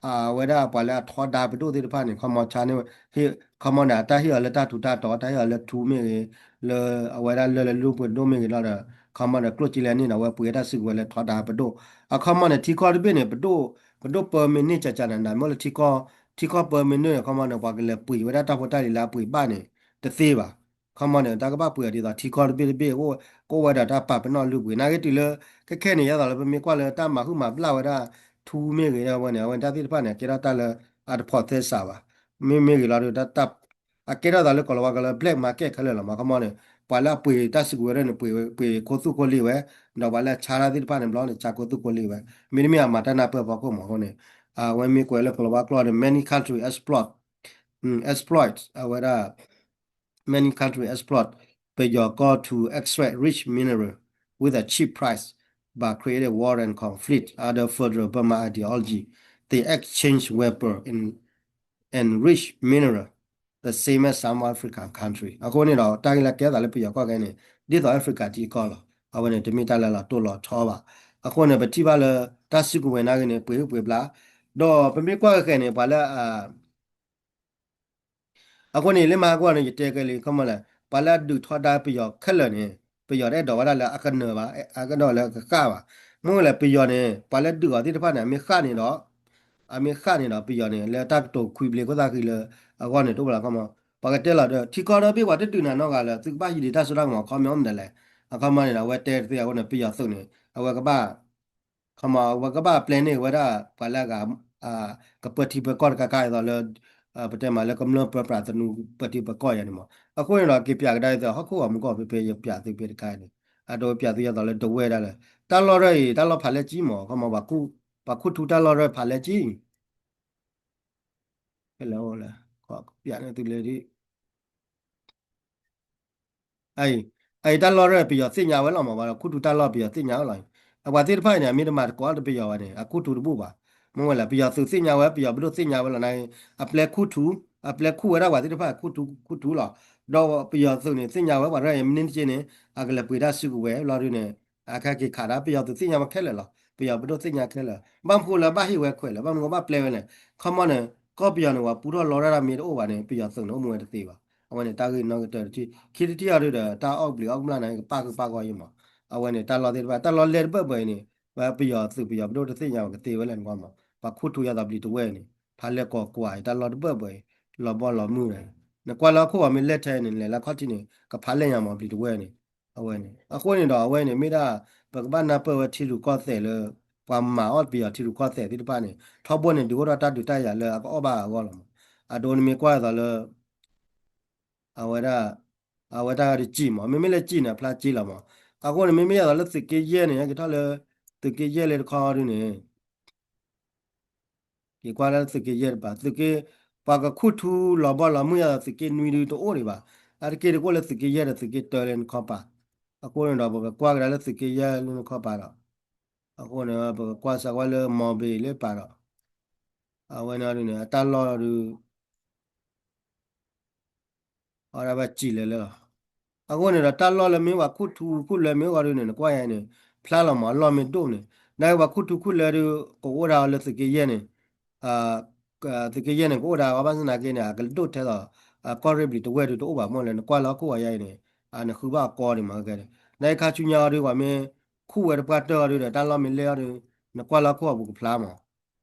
အဝဲဒၣ်ပှၤလၢအထီဒါပဒိၣ်သ့ၣ်တဖၣ်န့ၣ် ခီမီဆါန့ၣ် ခီမီန့ၣ် အတၢ်ဟ့ၣ်အီၤလၢတၢ်ထူးတၢ်တီၤ တၢ်ဟ့ၣ်အီၤလၢထူမ့ၢ်ဂ့ၤ လၢအဝဲဒၣ်လၢၢ်လၢလုၢ်ဒိၣ်ပှ့ၤဒိၣ်မ့ၢ်ဂ့ၤလီၤဒီး ခီမီဒီးကျိၣ်စ့လဲန့ၣ်ဒီး အဝဲပှ့ၤတၢ်စုကဝဲၤလၢထီဒါပဒိၣ် အခီမီန့ၣ် ထံကီၢ်တဘ့ၣ်န့ၣ် ပဒိၣ် ပဒိၣ်ပၢမ့ၢ်န့ၢ်ကကနၤ မ့ၢ်လၢထံကီၢ် ထံကီၢ်ပၢမ့ၢ်န့ၢ်န့ၣ် ခီမီန့ၣ် ပှၤကလဲၤပှ့ၤဝဲဒၣ်တၢ်ဖိတၢ်လံၤလၢအပှ့ၤဘၣ်န့ၣ် တသ့ဘၣ်. ခီမီန့ၣ် တၢ်ကဘၣ်ပှ့ၤအီၤဒ်သိး ထံကီၢ်တဘ့ၣ်တဘ့ၣ် ကအိၣ်ဝဲဒီးတၢ်ပာ်ပနီၣ်လုၢ်ပှ့ၤ နာ်က့တုၤလၢ ခဲခဲန့ၣ် ယဲသိးလၢပမ့ၢ်ကွၢ်လၢတၢ်မၤဟုၣ်မၤဘျၣ်ဝဲဒၣ် ထူမ့ၢ်ဂ့ၤ အဝဲန့ၣ် အဝဲန့ၣ်တၢ်သ့ၣ်တဖၣ်န့ၣ် အကဲထီၣ်တၢ်လၢအတဖိးသဲစးဘၣ်. မ့မ့ၢ်ဂ့ၤလီၤဒီး အကဲထီၣ်သးလၢကီၢ်လီၤဝါကီၢ်လၢ black market ခဲလၢာ်လီၤမး ခီမီန့ၣ် ပှၤလၢအပှ့ၤတၢ်စုကဝဲၤန့ၣ် ပှ့ၤခိၣ်သူၣ်ခိၣ်လ့ၤဝဲ ဒီးပှၤလၢအဆါတၢ်သ့ၣ်တဖၣ်န့ၣ် ဘျီန့ၣ် ဆါခိၣ်သူၣ်ခိၣ်လ့ၤဝဲ မ့တမ့ၢ်အမၤတၢ်နၢ်ပၢၢ်ဖီခိၣ်မးအဃိန့ၣ် အဝဲမ့ၢ်ကွဲးလၢကီၢ်လီၤဝါကျိာ်န့ၣ် many country exploit exploit အဝဲဒၣ် many country exploit ပယီၤကီၢ် to extract rich mineral with a cheap price by creating war and conflict under federal Burma ideology. They exchange weapon and, and rich mineral the same as some African country. အဃိန့ၣ်ဒီး တၢ်ဂ့ၢ်လၢကဲသးလၢပယီၤကီၢ်ခဲန့ၣ် ဒ်သိး Africa ထံကီၢ်လီၤ. အဝဲန့ၣ် တမ့ၢ်တၢ်လၢလီၤတိၢ်လီၤဆီဘၣ်. အဃိန့ၣ် ပထံၣ်ဘၣ်လၢ တၢ်စုကဝဲၤနာ်က့န့ၣ် ပှ့ၤဟုၣ်ပှ့ၤဘျါ ဒီးပမ့ၢ်ကွၢ်ကဃဲၤန့ၣ် ပှၤလၢ အဃိန့ၣ် လၢမဟါကဝီၤန့ၣ် ယတဲကဲလံ ခီမီလဲၣ် ပှၤလၢအဒုးထီဒါပယီၤခဲလၢာ်န့ၣ် ပယီၤတအဲၣ်ဒိးဝဲဒၣ်လၢအကနၢၤဘၣ် အအဲၣ်ဒိးလၢကဃၣ်ဘၣ်. မ့ၢ်ဝဲလဲၣ် ပယီၤန့ၣ် ပှၤလၢဒုးအီၤသ့ၣ်တဖၣ်န့ၣ် အမ့ၢ်ဃၣ်န့ၣ်ဒီး အမ့ၢ်ဃၣ်န့ၣ်ဒီး ပယီၤန့ၣ် လၢတၢ်ကတိၤခွံဘျ့ခိၣ်သၣ်ဃံလၢ အဂီၢ်န့ၣ် တအိၣ်လၢၤ ခီမီ ပှၤကတဲလီၤဒီး ထံကီၢ်ဒီဘ့ၣ်ပှၤတဒုးနၤနီတဂၤလၢၤ သုကဘၣ်ဟံးဒံးတၢ်စိတၢ်ကမီၤ ခီမီ မ့ၢ်မနုၤလဲၣ်. အခီမီန့ၣ်ဒီး အဝဲတဲတသ့အဃိန့ၣ် ပယီၤသုးန့ၣ် အဝဲကဘၣ် ခီမီ အဝဲကဘၣ်ပျဲန့ၢ်ဝဲဒၣ် ပှၤလၢအဂၤ ကပၢထံပၢကီၢ်တခါခါအသိးလၢ ပတဲမးလၢကမျၢၢ်ပၢပြးသနူ ပၢထံပၢကီၢ်ယၤန့ၣ်မး. အဃိန့ၣ်ဒီး က့ၤပၠးကဒါအံၤသ့ၣ် ဟီၣ်ခိၣ်ဂီၤမူကီၢ်ဖဲဖဲ ယပၠးသုဖဲတခါန့ၣ် အဒိပၠးသုယဲသိးလၢဒဝဲၢ်ဒၣ်လၢ တၢ်လီၢ်ရၢၢ်အံၤ တၢ်လီၢ်ဖးလဲၢ်ကံမး ခီမီ ပှၤခူၣ်ထူတၢ်လီၢ်ရၢၢ်ဖးလဲၢ်ကံ ဖဲလဲၣ်အိၣ်လဲၣ် ပၠးန့ၢ်သုလၢဒ် အအံၤတၢ်လီၢ်ရၢၢ် ပယီၤသ့ၣ်ညါဝဲလီၤမး ပှၤခူၣ်ထူတၢ်လီၢ်ပယီၤသ့ၣ်ညါဝဲလီၤ. အပှၤသ့ၣ်တဖၣ်အံၤန့ၣ် အမ့ၢ်တမၤသကိးတပယီၤဘၣ်န့ၣ် အခူၣ်ထူတဘူၣ်ဘၣ်. မ့ၢ်ဝဲလၢ ပယီၤသုးသ့ၣ်ညါဝဲ ပယီၤပဒိၣ်သ့ၣ်ညါဝဲလီၤ နာ်က့ အပျဲခူၣ်ထူ အပျဲခူၣ်ဝဲဒၣ်ပှၤသ့ၣ်တဖၣ် ခူၣ်ထူခူၣ်ထူလီၤ. ဒီးပယီၤသုးန့ၣ် သ့ၣ်ညါဝဲပှၤရၢၢ်အံၤ မနုၤတက့ၢ်န့ၣ် အကလဲၤပှ့ၤတၢ်စုကဝဲၤလီၤဒုန့ၣ် အခါက့ၤခးဒၣ် ပယီၤသုးသ့ၣ်ညါဝဲခဲလၢာ်လီၤ. ပယီၤပဒိၣ်သ့ၣ်ညါခဲလၢာ် ဘၣ်မနုၤဃိလၢဘၣ်ဟ့ၣ်ဝဲခွဲးလဲၣ် ဘၣ်မနုၤဃိဘၣ်ပျဲဝဲလဲၣ်. ခီမီန့ၣ် ကီၢ်ပယီၤန့ၣ် ပှၤပူထီၣ်လီတၢ်မ့ၢ်တအိၣ်ဘၣ်န့ၣ် ပယီၤသုးန့ၣ် အိၣ်မူဝဲတသ့ဘၣ်. အဝဲန့ၣ် တၢ်ဂ့ၢ်နီၣ်ကတၢၢ်တထံၣ် ခံထံၣ်တထံၣ်အီၤဒုဒီး တၢ်အီၣ်ဘျံးအီၣ်ကမျၢၢ်န့ၣ် ကပၣ်ဃုာ်ပၣ်ဂီၢ်ယံမး. အဝဲန့ၣ် တၢ်လီၢ်သ့ၣ်တဖၣ် တၢ်လီၢ်လဲၢ်တဘၢၣ်ဘၢၣ်အံၤန့ၣ် ပယီၤသုးပယီၤပဒိၣ်တသ့ၣ်ညါဝဲကသ့ဝဲလဲၣ်နကွၢ်မး. ပှၤခူၣ်ထူယၤသးဘျံးတဝဲၢ်န့ၣ် ဖးလဲၢ်ကီၢ်ကွၢ်အံၤ တၢ်လီၢ်တဘၢၣ်ဘၢၣ်အံၤ လီၤဘီလီၤမုၢ်န့ၣ် နကွၢ်လၢဟီၣ်ခိၣ်ဂီၤမ့ၢ်လဲၢ်ထဲန့ၣ် လဲၤခီၣ်ထံးန့ၣ် ကဖးလဲၢ်ညါမးဘျံးတဝဲၢ်န့ၣ် အဝဲန့ၣ် အဃိန့ၣ်ဒီး အဝဲန့ၣ် မ့ၢ်ဒၣ် ပကဘၣ်နၢ်ပၢၢ်ဝဲထံရူၢ်ကီၢ်သဲးလၢ ပှၤမၤအီၣ်ပယီၤထံရူၢ်ကီၢ်သဲးသ့ၣ်တဖၣ်န့ၣ် ထီဘိန့ၣ် ဒုးအိၣ်ထီၣ်တၢ်ဒုးတၢ်ယၤလၢအကအီၣ်ဘၣ်အဂီၢ်လီၤမး. အဒိနမ့ၢ်ကွၢ်အသိးလၢ အဝဲဒၣ် အဝဲတၢ်တစံၣ်မး မ့မ့ၢ်လၢစံၣ်န့ၣ် အဖျါစ့လီၤမး. အဃိန့ၣ် မ့မ့ၢ်ယဲသိးလၢသုးက့ယဲၢ်န့ၣ် ယကထီၣ်လၢ သုးက့ယဲၢ်လၢတခီဒုန့ၣ် က့ၤကွၢ်လၢသုးက့ယဲၢ်တပၤ သုးက့ ပှၤကခူၣ်ထူလီၤဘီလီၤမုၢ်ယၤ သုးက့နွံဒုတအိၣ်ဒံးဘၣ်. အါတက့ၢ်ဒုးကအိၣ်လၢသုးက့ယဲၢ်ဒီးသုးက့တၢလၢနခီပၤ, အဃိန့ၣ်ဒီး ပကကွၢ်ကဒါလၢသုးက့ယဲၢ်လၢနခီပၤဒီး, အဃိန့ၣ် ပကကွၢ်စးကွၢ်လၢ Mawbay လၢပၤဒီး, အဝဲန့ၣ်ဒုးန့ၣ် အတၢ်လီၢ်ဒုး အဝဲဒၣ်ဘၣ်စံၣ်လဲၤလၢလီၤ. အဃိန့ၣ်ဒီး တၢ်လီၢ်လၢမ့ၢ်ပှၤခူၣ်ထူခူၣ်လွဲမ့ၢ်အိၣ်ဂီၢ်ဒုးန့ၣ် နကွၢ်ယၤန့ၣ် ဖျါလီၤမး အလီၢ်မ့ၢ်ဒိၣ်န့ၣ်, နာ်က့ပှၤခူၣ်ထူခူၣ်လွဲဒုး ကအိၣ်ဒၣ်အီၤလၢသုးက့ယဲၢ်န့ၣ်, သုးက့ယဲၢ်န့ၣ် ကအိၣ်ဒၣ်အီၤဘၣ်ဆၣ်သနာ်က့န့ၣ် အကဒိၣ်ထဲသိး ကီၢ်ရ့ၣ်ဘျံးတဝဲၢ်ဒုးတအိၣ်ဘၣ်မ့ၢ်လၢ နကွၢ်လၢဟီၣ်ခိၣ်အယါအံၤန့ၣ်, နဃုဘၣ်အကီဒံးမးကဲ, နာ်က့ခါဆူညါအီၤဒုး ပှၤမ့ၢ်ခူၣ်ဝဲတပှၢ်တၢၢ်အီၤဒုးဒီး တၢ်လီၢ်မ့ၢ်လဲၢ်အီၤဒုး နကွၢ်လၢဟီၣ်ခိၣ်အပူၤကဖျါမး,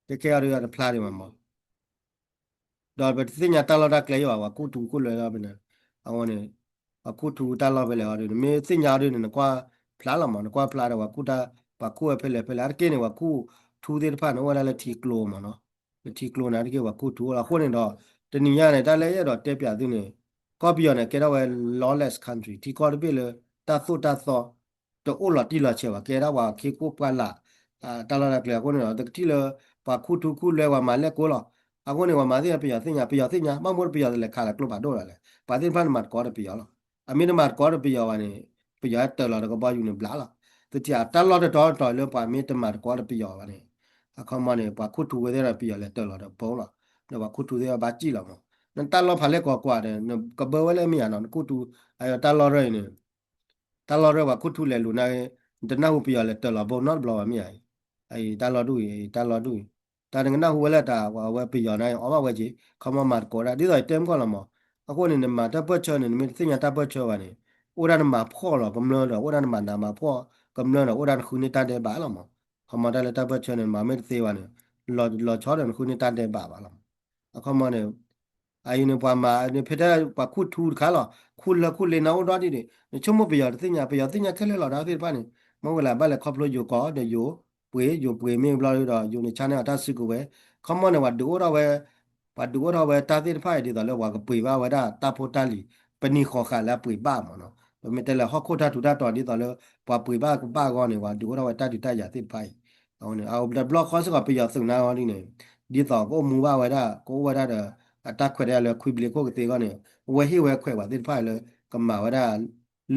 ကဲကဲအီၤဒုးအတဖျါဒံးမးမး ဒီးပတသ့ၣ်ညါတၢ်လီၢ်တၢ်ကျဲယံၤဘၣ် ပှၤခူၣ်ထူခူၣ်လွဲလီၤဖဲန့ၣ်, အဃိန့ၣ် ပှၤခူၣ်ထူတၢ်လီၢ်ဖဲလဲၣ်အီၤဒုး နမ့ၢ်သ့ၣ်ညါအီၤဒုးန့ၣ် နကွၢ်ဖျါလီၤမး နကွၢ်ဖျါဒီးပှၤခူၣ်တၢ် ပှၤခူၣ်ဝဲဖဲလဲၣ်ဖဲလဲၣ် အါတက့ၢ်န့ၣ် ပှၤခူၣ်ထူသ့ၣ်တဖၣ်န့ၣ် အိၣ်ဝဲဒၣ်လၢထံကျိမးနီၤ, လၢထံကျိန့ၣ် အါတက့ၢ်ပှၤခူၣ်ထူအိၣ်လီၤ အဃိန့ၣ်ဒီး တနံၤညါန့ၣ် တၢ်လၢအဲၣ်ဒိးတဲပၠးသုန့ၣ် ကီၢ်ပယီၤန့ၣ် ကဲထီၣ်ဝဲ lawless country ထံကီၢ်တဘ့ၣ်လၢ တၢ်သိၣ်တၢ်သီ တအိၣ်လီၤတံၢ်လီၤဆဲးဘၣ် ကဲဒၣ်ပှၤခ့ကိၣ်ပှၢ်လၢ် တၢ်လီၢ်တၢ်ကျဲအဃိန့ၣ်ဒီး တကထံၣ်လၢ ပှၤခူၣ်ထူခူၣ်လွဲပှၤမၤလဲၣ်ကိလီၤ, အဃိန့ၣ် ပှၤမၤသ့ၣ်ညါပယီၤသ့ၣ်ညါ ပယီၤသ့ၣ်ညါ ဘၣ်မနုၤပယီၤလဲၤခးလၢကျိဖးဒိၣ်လီၤလဲၣ် ပှၤသ့ၣ်တဖၣ်န့ၣ်မၤသကိးဒီးပယီၤလီၤ, အမ့ၢ်တမၤသကိးဒီးပယီၤဘၣ်န့ၣ် ပယီၤဟဲတၢၤလီၤဒီးကဘီယူၤန့ၣ်ဘျးလီၤ, သုထံၣ်အတၢ်လီၢ်တတီၤတတီၤလၢပှၤမ့ၢ်တမၤသကိးဒီးပယီၤဘၣ်န့ၣ်, အခီမီန့ၣ် ပှၤခူၣ်ထူဝဲသ့ၣ်ဒီးပယီၤလဲၤတၢၤလီၤဒီးပိလီၤ, ဒီးပှၤခူၣ်ထူသ့ၣ်ဘၣ်စံၣ်လီၤမး, နတၢ်လီၢ်ဖးလဲၢ်ကီးကွၢ်ဒီး နကဘၢဝဲလၢမ့ၢ်ဧါနီၤ နခူၣ်ထူ အတၢ်လီၢ်ရၢၢ်အံၤန့ၣ် တၢ်လီၢ်ရၢၢ်ပှၤခူၣ်ထူလဲၤလူၤနၤ, နတနၢ်ဟူပယီၤလဲၤတၢၤလီၤဘိနီတဘျီဘၣ်မ့ၢ်ဧါ, အတၢ်လီၢ်ဒူၣ်အံၤ တၢ်လီၢ်ဒူၣ်အံၤ, တၢ်နကနၢ်ဟူဝဲလၢတၢ် အဝဲပယီၤန့ၣ် အီၣ်ဘၣ်ဝဲက့ၤ ခီမီမၤသကိးဒၣ် ဒ်သိးယတဲမုၢ်ကီၢ်လီၤမး, အဃိန့ၣ် နမၤတၢ်ပၢၢ်ဆၢန့ၣ် နမ့ၢ်တသ့ၣ်ညါတၢ်ပၢၢ်ဆၢဘၣ်န့ၣ် အိၣ်ဒၣ်နမၤဖှီၣ်လီၤကမျၢၢ်ဒီး အိၣ်ဒၣ်နမၤနးမၤဖှီၣ်ကမျၢၢ်ဒီး အိၣ်ဒၣ်နဃုန့ၢ်တၢ်ဒဲးဘးလီၤမး, ခီမီတၢ်လၢတၢ်ပၢၢ်ဆၢန့ၣ် နမၤမ့ၢ်တသ့ဘၣ်န့ၣ် လီၤဆီဒီးနဃုန့ၢ်တၢ်ဒဲးဘးဘၣ်လီၤမး, အခီမီန့ၣ် အအံၤန့ၣ် ပှၤမၤန့ၣ် ဖဲတၢ်ပှၤခူၣ်ထူတခါလီၤ ခူၣ်လၢခူၣ်လ့နၤအိၣ်ဒီဒ်န့ၣ် နဆိကမိၣ်ပယီၤတသ့ၣ်ညါ ပယီၤသ့ၣ်ညါခဲလၢာ်လီၤ တၢ်သ့ၣ်တဖၣ်န့ၣ် မ့ၢ်ဝဲလၢဘၣ်လဲၤခီဖျိယိၤကီးဒီးယိၤပှ့ၤ ယိၤပှ့ၤမ့ၢ်ဘျီဒီး ယိၤန့ၣ် ဆါန့ၢ်အတၢ်စုကဝဲၤ ခီမီန့ၣ် ပှၤဒုးအိၣ်ထီၣ်ဝဲ ပှၤဒုးအိၣ်ထီၣ်ဝဲတၢ်သ့ၣ်တဖၣ်အံၤ ဒ်သိးလၢပှၤကပှ့ၤဘၣ်ဝဲဒၣ်တၢ်ဖိတၢ်လံၤ ပနံၤဃီၤဃာ်လၢအပှ့ၤဘၣ်မးနီၤ ပမ့ၢ်တဲလၢဟီၣ်ခိၣ်တၢ်ထူးတၢ်တီၤဒ်သိးလၢ ပှၤပှ့ၤဘၣ်ကဘၣ်အဂီၢ်န့ၣ် ပှၤဒုးအိၣ်ထီၣ်ဝဲတၢ်ဒုးတၢ်ယၤသ့ၣ်တဖၣ်အံၤ အဝဲန့ၣ် အတဘျီဃီစ့ၢ်ကီးပယီၤသုးနါအီၤဒ်န့ၣ် ဒ်သိးကအိၣ်မူဘၣ်ဝဲဒၣ် ကအိၣ်ဝဲဒၣ်ဒီး အတၢ်ခွဲးတၢ်ယာ်လၢခွံဘျံးခိၣ်ကသ့အဂီၢ်န့ၣ် အဝဲဟ့ၣ်ဝဲခွဲးပှၤသ့ၣ်တဖၣ်လၢ ကမၤဝဲဒၣ်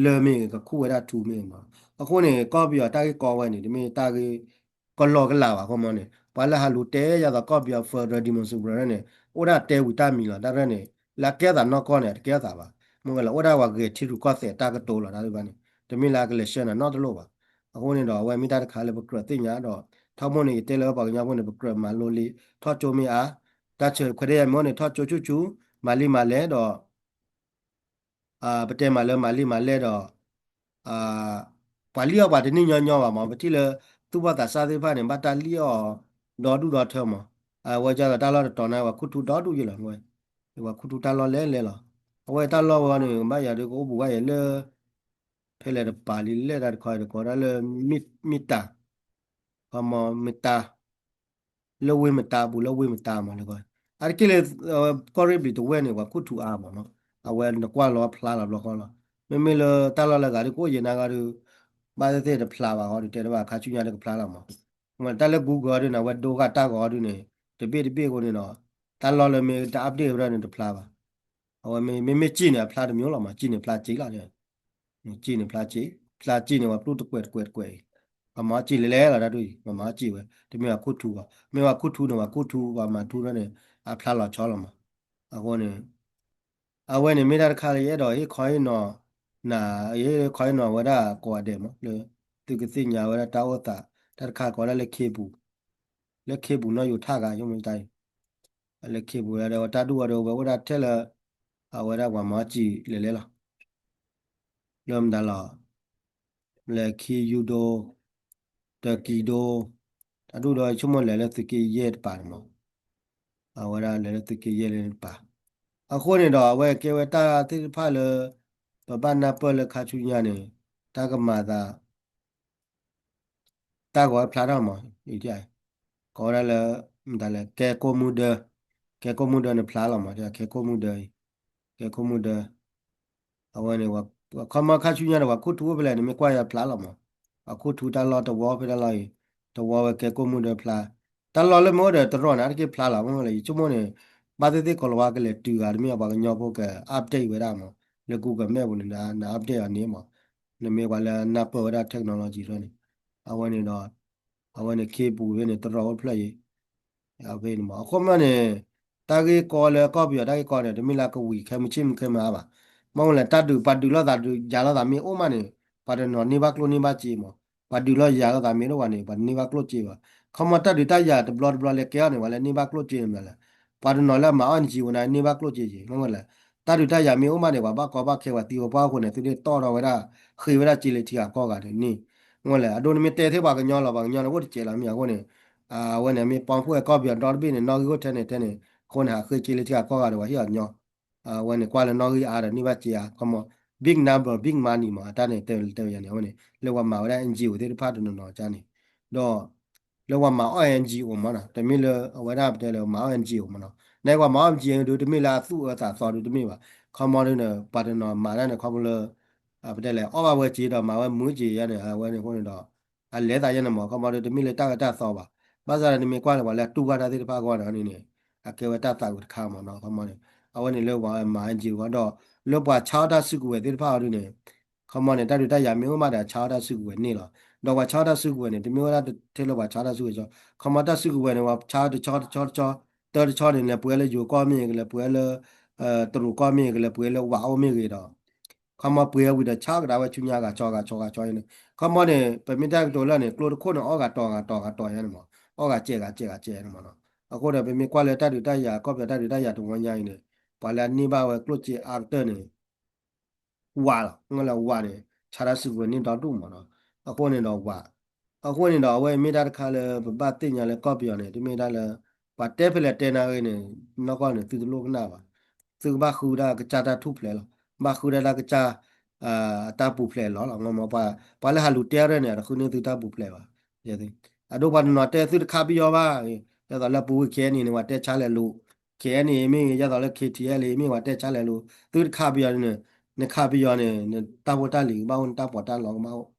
လၢမ့ၢ်ဂ့ၤ ကခူၣ်ဝဲဒၣ်ထူမ့ၢ်ဂ့ၤမး အဃိန့ၣ် ကီၢ်ပယီၤတၢ်ဂ့ၢ်ကီဝဲန့ၣ် တမ့ၢ်တၢ်ဂ့ၢ် ကလီကလးဘၣ်အဃိမးန့ၣ် ပှၤလၢဟးလူၤတဲယၤသိးကီၢ်ပယီၤ federal democracy န့ၣ် အိၣ်ဒၣ်တဲဝံၤတၢ်မံၤလီၤ တၢ်ရဲၣ်န့ၣ် လၢအကဲသးနီၢ်ကီၢ်န့ၣ် အတကဲသးဘၣ် မ့ၢ်ဝဲလၢအိၣ်ဒၣ်ပှၤဂဲၤထံရူၢ်ကီၢ်သဲးတၢ်ကတိၤလီၤ တၢ်သ့ၣ်တဖၣ်န့ၣ် တမ့ၢ်လၢအကလဲၤဆှၢနၤနီတလိၣ်ဘၣ် အဃိန့ၣ်ဒီး အဝဲမ့ၢ်တၢ်တခါလၢပကြၢးသ့ၣ်ညါဒီး ထီဘိန့ၣ် ယတဲလၢပှၤကညီဖိန့ၣ် ပကြၢးမၤလိလံ ထီၣ်ကၠိမ့ၢ်အါ တၢ်ဆၢခွဲးတၢ်ယာ်မ့ၢ်အိၣ်န့ၣ် ထီၣ်ကၠိဆူၣ်ဆူၣ် မၤလံမၤလဲၢ်ဒီး ပတဲမးလၢမၤလံမၤလဲၢ်ဒီး ပှၤလံၣ်အီၣ်ပှၤတနံၣ်ညီညီဘၣ်မး ပထံၣ်လၢ သူၣ်ဘီၣ်သးစၢ်သ့ၣ်တဖၣ်န့ၣ် ဘၣ်တၢ်လံၣ်အီၣ် ဒီဒူၣ်ဒီထၢမး အဝဲဒ်သိးတၢ်လီၢ်တတီၤန့ၣ် ပှၤခူၣ်ထူဒီဒူၣ်ယဲလီၤ ပှၤခူၣ်ထူတၢ်လီၢ်လဲၢ်လဲၢ်လီၤ အဝဲတၢ်လီၢ်ဝဲန့ၣ် ဘၣ်ယၤဒုးကအိၣ်ဘူးဘၣ်ယဲလၢ ဖဲလဲၣ်တပၤလံလဲၣ်တၢ်တခီတကိးဒၣ်လၢ မ့ၢ်တၢ် ခီမီမ့ၢ်တၢ် လၢဝ့ၢ်မတါပူၤ လၢဝ့ၢ်မတါမးလၢ အါတက့ၢ်လၢ ကီၢ်ရ့ၣ်ဘျံးတဝဲၢ်န့ၣ် ပှၤခူၣ်ထူအါမးနီၤ အဝဲနကွၢ်လီၤဖျါလီၤဘျီဃီလီၤ မ့မ့ၢ်လၢတၢ်လီၢ်လၢအဂၤဒုးကအိၣ်ယဲၢ်နၤဂၤဒုး ဘၣ်သ့ၣ်သ့ၣ်တဖျါဘၣ်ဃီဒုး တဲတဘၣ်ခါဆူညါဒုးကဖျါလီၤမး တၢ်လၢ Google ဒုးန့ၣ် အဝဲဒိဂၣ်တၢ်ဂီၤဒုးန့ၣ် တဘ့ၣ်တဘ့ၣ်အဃိန့ၣ်ဒီး တၢ်လီၢ်လၢမ့ၢ်တ update ဝဲဒၣ်န့ၣ်တဖျါဘၣ် အဝဲမ့မ့ၢ်စံၣ်န့ၣ် အဖျါတမံၤလီၤမး စံၣ်န့ၣ်ဖျါစ့လီၤ စံၣ်န့ၣ်ဖျါစ့ ဖျါစံၣ်န့ၣ် ပှၤပျူၢ်တကွဲးတကွဲးတကွဲးအံၤ ပှၤမၤအီၣ်စံၣ်လဲၤလဲၤလီၤတၢ်ဒ်အံၤ ပှၤမၤအီၣ်စံၣ်ဝဲ တမ့ၢ်ပှၤခူၣ်ထူဘၣ် မ့ၢ်ပှၤခူၣ်ထူန့ၣ် ပှၤခူၣ်ထူပှၤမၤထူန့ၣ် အဖျါလီၤဆီလီၤမး အဃိန့ၣ် အဝဲန့ၣ်မ့ၢ်တၢ်တခါလၢ ယအဲၣ်ဒိးဟ့ၣ်ခီဟ့ၣ်နီၤ နၤ ယဟ့ၣ်ခီဟ့ၣ်နီၤဝဲဒၣ်ကိးဂၤဒဲးမး လၢ သုကသ့ၣ်ညါဝဲဒၣ်တၢ်အိၣ်သး တၢ်တခါကိးဒၣ်လၢ ခ့ပူၤ လၢခ့ပူၤနီၢ်ယူၤထၣ်ဂၤ ယမ့ၢ်တၢ်အံၤ လၢခ့ပူၤဒီး တၢ်ဒူၣ်ဝဲဒီး ဝဲအိၣ်ဒၣ်ထဲလၢ အဝဲဒၣ်ပှၤမၤအီၣ်စံၣ်လဲၤလဲၤလီၤ လၢမတၤလီၤ လဲၤခံယူဒိ တကံဒိ တၢ်ဒူၣ်ဒီး ဆိကမိၣ်လဲၤလၢသုးက့ယဲၢ်တပၤန့ၣ်မး အဝဲဒၣ်လဲၤလၢသုးက့ယဲၢ်လၢတပၤ အဃိန့ၣ်ဒီး အဝဲကဲဝဲတၢ်သ့ၣ်တဖၣ်လၢ ပဘၣ်နၢ်ပၢၢ်လၢခါဆူညါန့ၣ် တၢ်ကမၤသး တၢ်ဂီၤဖျါထီၣ်မး ကိးဝဲဒၣ်လၢ မတၤလဲၣ် ကဲကိးမူဒၢ ကဲကိးမူဒၢန့ၣ်ဖျါလီၤမး ကဲကိးမူဒၢအံၤ ကဲကိးမူဒၢ အဝဲန့ၣ် ခီမီခါဆူညါန့ၣ် ပှၤခူၣ်ထူအိၣ်ဖဲလဲၣ်န့ၣ် မ့ၢ်ကွၢ်ယၤဖျါလီၤမး ပှၤခူၣ်ထူတၢ်လီၢ်တဝီဖဲတၢ်လီၢ်အံၤ တဝီဝဲကဲကိးမူဒၢဖျါ တၢ်လီၢ်လၢမ့ၢ်အိၣ်ဒီးတရီၢ်န့ၣ် အါတက့ၢ်ဖျါလီၤ မ့ၢ်လၢယဆိကမိၣ်န့ၣ် ဘၣ်သ့ၣ်သ့ၣ်ကိးလီၤဝါကလဲၤတုၤဂၤ တမ့ၢ်ပှၤကညီဖိက update ဝဲဒၣ်မး လၢ Google Map ပူၤန့ၣ် န update အီၤန့ၣ်မး, နမ့ၢ်ပှၤလၢနၢ်ပၢၢ်ဝဲဒၣ် technology န့ၣ်, အဝဲန့ၣ်ဒီး အဝဲန့ၣ် ခ့ပူၤဖဲန့ၣ် တရီအိၣ်ဖျၢၣ်အံၤ ဖဲန့ၣ်မး. အဃိမးန့ၣ် တၢ်ဂ့ၢ်ကီလၢကီၢ်ပယီၤတၢ်ဂ့ၢ်ကီန့ၣ် တမ့ၢ်လၢကဝံၤခဲမုၢ်ဆ့ၣ်မုၢ်ခဲမုၢ်အါဘၣ်. မ့ၢ်ဝဲလဲၣ် တၢ်ဒုး ပှၤဒုးလိာ်သးဒုးယၤလိာ်သးမ့ၢ်အိၣ်မးန့ၣ် ပှၤတနီၤန့ၢ်ဘၣ်ကျိၣ်န့ၢ်ဘၣ်စ့မး. ပှၤဒုးလိာ်ယၤလိာ်သးမ့ၢ်တအိၣ်ဘၣ်န့ၣ် ပှၤတန့ၢ်ဘၣ်ကျိၣ်စ့ဘၣ်. ခီမီတၢ်ဒုးတၢ်ယၤတဘျီတဘျီလဲၤကဲအီၤန့ၣ် ပှၤလၢန့ၢ်ဘၣ်ကျိၣ်စ့မးလဲၣ်. ပှၤတနီၤလၢအမၤအီၣ် NGO န့ၣ် န့ၢ်ဘၣ်ကျိၣ်စ့က့ၤ မ့ၢ်ဝဲလဲၣ်. တၢ်ဒုးတၢ်ယၤမ့ၢ်အိၣ်မးန့ၣ် ပှၤဘၣ်ကီဘၣ်ခဲပှၤသံပှၤပှၢ်အဃိန့ၣ် သုတ့ၢ်တီၢ်ထီၣ်ဝဲဒၣ် ဃ့ဝဲဒၣ်စ့လၢထံဂၤကီၢ်ဂၤန့ၣ်န့ၣ် မ့ၢ်ဝဲလဲၣ်. အဒိနမ့ၢ်တဲသ့ပှၤကညီလီၤ ပှၤကညီန့ၣ်အိၣ်တစဲးလီၤမ့ၢ်အဃိန့ၣ် အဝဲန့ၣ်မ့ၢ်ပီဖိအဲၣ်ကီၢ်ပယီၤဒီတဘ့ၣ်န့ၣ် နီၣ်ဂံၢ်အိၣ်ထဲန့ၣ်ထဲန့ၣ် အဃိန့ၣ် ဟးဃ့စ့လၢထံဂၤကီၢ်ဂၤဒီးပှၤဟ့ၣ်အီၤညီ အဝဲန့ၣ်ကွၢ်လၢနီၣ်ဂံၢ်အါဒီးန့ၢ်ဘၣ်စ့အါ ခီမီ big number big money မး အတၢ်န့ၣ်တဲတဲဝဲယၤန့ၣ် အဝဲန့ၣ် လၢပှၤမၤဝဲဒၣ် NGO သ့ၣ်တဖၣ်တနီၤနီၤကန့ၣ် ဒီး လၢပှၤမၤအီၣ် NGO မးနီၤ တမ့ၢ်လၢအဝဲဒၣ်ပတဲလၢမၤအီၣ် NGO မးနီၤ နပှၤမၤအီၣ် NGO ဒုးတမ့ၢ်လၢအသူၣ်အၢသးသီဒုးတမ့ၢ်ဘၣ် ခီမီဒုးန့ၣ် ပှၤတနီၤမၤတၢ်န့ၣ် ခီဖျိလၢ ပတဲလဲၣ် အီၣ်ဘၣ်ဝဲစ့ဒီးမၤဝဲမုာ်စ့ယါန့ၣ် အဝဲန့ၣ်အဃိန့ၣ်ဒီး အလဲၤသးယါန့ၣ်မး ခီမီဒုးတမ့ၢ်လၢတၢ်အၢတၢ်သီဘၣ် ဘၣ်ဆၣ်ဒီးနမ့ၢ်ကွၢ်လၢပှၤလၢတူၢ်ဘၣ်တၢ်သ့ၣ်တဖၣ်အဂီၢ်န့ၣ်န့ၣ် အကဲဝဲတၢ်သးဝံၤတခါမးနီၤ ခီမီန့ၣ် အဝဲန့ၣ်လၢပှၤမၤ NGO အဂီၢ်ဒီး လၢပှၤဆါအီၣ်တၢ်စုကဝဲၤသ့ၣ်တဖၣ်အီၤဒုးန့ၣ် ခီမီန့ၣ် တၢ်ဒုးတၢ်ယၤမ့ၢ်အိၣ်မးဒီးဆါအီၣ်တၢ်စုကဝဲၤန့ၣ်လီၤ. ဒီးပှၤဆါအီၣ်တၢ်စုကဝဲၤန့ၣ် တမ့ၢ်ဝဲဒၣ်ထဲလၢပှၤဆါအီၣ်တၢ်စုကဝဲၤကီ ခီမီတၢ်စုကဝဲၤန့ၣ် ပှၤဆါအီၣ်တဆီတဆီတဆီ တၢတဆီန့ၣ် လဲၤပှ့ၤလၢယိၤကီၢ်မ့ၢ်ဂ့ၤ ကလဲၤပှ့ၤလၢ တရူးကီၢ်မ့ၢ်ဂ့ၤ ကလဲၤပှ့ၤလၢဝးအိၣ်မ့ၢ်ဂ့ၤဒီး ခီမီပှ့ၤအဝံၤဒီးဆါကဒါဝဲဆူညါဂၤဆီဂၤဆီဂၤဆီန့ၣ် ခီမီန့ၣ် ပမ့ၢ်တဲကတိၤလၢန့ၣ် ကျိတခိၣ်န့ၣ် အီၣ်ဂၤတီၤဂၤတီၤဂၤတီၤယါန့ၣ်မး အီၣ်ဂၤစဲးဂၤစဲးဂၤစဲးန့ၣ်မးနီၤ. အဃိဒီး ပမ့ၢ်ကွၢ်လၢတၢ်ဒုးတၢ်ယၤ ကီၢ်ပယီၤတၢ်ဒုးတၢ်ယၤတဝီညါအံၤန့ၣ် ပှၤလၢအန့ၢ်ဘၣ်ဝဲကျိၣ်စ့အါကတၢၢ်န့ၣ် ဝးလီၤ မ့ၢ်လၢဝးန့ၣ် ဆါတၢ်စုကဝဲၤန့ၣ်ဒီဒူၣ်မးနီၤ. အဃိန့ၣ်ဒီးဝး အဃိန့ၣ်ဒီး အဝဲမ့ၢ်တၢ်တခါလၢပဘၣ်သ့ၣ်ညါလၢကီၢ်ပယီၤန့ၣ် တမ့ၢ်တၢ်လၢ ပှၤတဲဖဲလဲၣ်တဲနၤဂ့ၤန့ၣ် နီၢ်ကီၢ်န့ၣ် သုတလိၣ်ကနၣ်ဘၣ်. သုကဘၣ်ဃုဒၣ်ကစၢ်တၢ်ထူၣ်ဖျဲးလီၤ. ဘၣ်ဃုဒၣ်တၢ်ကစၢ် တၢ်ပူၤဖျဲးလီၤလီၤ. ပှၤလၢဟးလူၤတဲရဲၣ်န့ၣ် အတဃုန့ၢ်သုတၢ်ပူၤဖျဲးဘၣ်. အဒိပှၤတနီၤတဲသုတခးပယီၤဘၣ်, ဒ်သိးလၢပူၤဝ့ၢ်ခဲအံၤန့ၣ် ပှၤတဲဆါလဲၤလူၤ, ခဲအံၤန့ၣ်မ့ၢ်ဂ့ၤ ဒ်သိးလၢ ခဲထံအဲလ်အံၤမ့ၢ် ပှၤတဲဆါလဲၤလူၤ, သုတခးပယီၤန့ၣ်, နခးပယီၤန့ၣ် နတၢ်ဖိတၢ်လံၤကဘၣ်အိၣ် နတၢ်ပီးတၢ်လီကဘၣ်အိၣ်,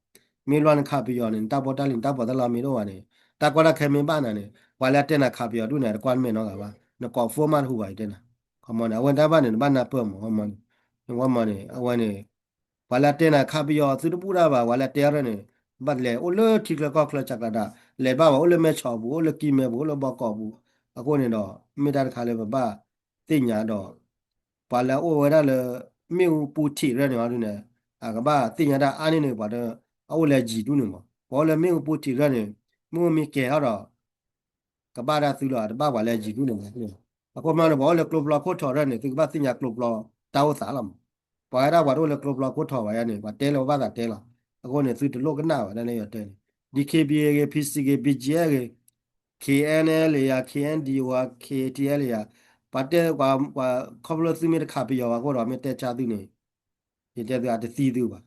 မ့ၢ်လီၤနခးပယီၤန့ၣ် နတၢ်ဖိတၢ်လံၤ နတၢ်ပီးတၢ်လီမ့ၢ်တအိၣ်ဘၣ်န့ၣ်, တၢ်ကီတၢ်ခဲမ့ၢ်ဘၣ်နၤန့ၣ် ပှၤလၢအတဲနၤခးပယီၤဒူၣ်န့ၣ် တကွၢ်မဲာ်နီတဂၤဘၣ်, နကိးဖိမးတဟူးဘၣ်ယတဲနၤ, ခီမီန့ၣ် အဝဲတၢ်ဘၣ်န့ၣ် နဘၣ်နၢ်ပၢၢ်မး, ခီမီန့ၣ် အဝဲန့ၣ် ပှၤလၢအတဲနၤခးပယီၤသုတဘူၣ်တၢ်ဘၣ်, ပှၤလၢအတဲရဲၣ်န့ၣ် ဘၣ်လဲၤအိၣ်လၢထံချၢကီၢ်ချၢစှၤကျါဒၣ်, လဲၤဘၣ်ဝဲအိၣ်လၢမဲဆီးပူၤ အိၣ်လၢကံၢ်မဲပူၤ အိၣ်လၢဘီကီးပူၤ, အဃိန့ၣ်ဒီး မ့ၢ်တၢ်တခါလၢပဘၣ်သ့ၣ်ညါဒီး ပှၤလၢအအိၣ်ဝဲဒၣ်လၢ မ့ၣ်အူပူၤထံးရဲၣ်န့ၣ်အီၤဒ်န့ၣ်, အကဘၣ်သ့ၣ်ညါတၢ်အါန့ၢ်န့ၣ် ပှၤဒီး အအိၣ်လၢယံၤဒူၣ်န့ၣ်မး, ပှၤအိၣ်လၢမ့ၣ်အူပူၤထံးရဲၣ်န့ၣ် မ့ၣ်အူမ့ၢ်ကဲၤထီၣ်ဒီး ကဘၣ်ဒၣ်သုလီၤ, တဘၣ်ပှၤလၢယံၤဒူၣ်န့ၣ်မး, အဃိမးန့ၣ် ပှၤအိၣ်လၢကျိဖျီခိၣ်ထီးရဲၣ်န့ၣ် သုကဘၣ်သ့ၣ်ညါကျိဖျီတၢ်အိၣ်သးလီၤမး, ပှၤဝဲဒၣ်ပှၤတအိၣ်လၢကျိဖျီခိၣ်ထီးဘၣ်ယါန့ၣ် ပှၤတဲလၢပဘၣ်သးတဲလီၤ, အဃိန့ၣ် သုတလိၣ်ကနၣ်ဘၣ်ဒ်န့ၣ်ယတဲန့ၣ်, DKBA ဂ့ၤ PC ဂ့ၤ BGF ဂ့ၤ KNLA ယၤ KNDO ယၤ KTLA ယၤ, ပှၤတဲ ခီဖျိသုမ့ၢ်တခးပယီၤဘၣ်အဃိဒီး မ့ၢ်တဲဆါသုန့ၣ် ယတဲသုအတသံသုဘၣ်,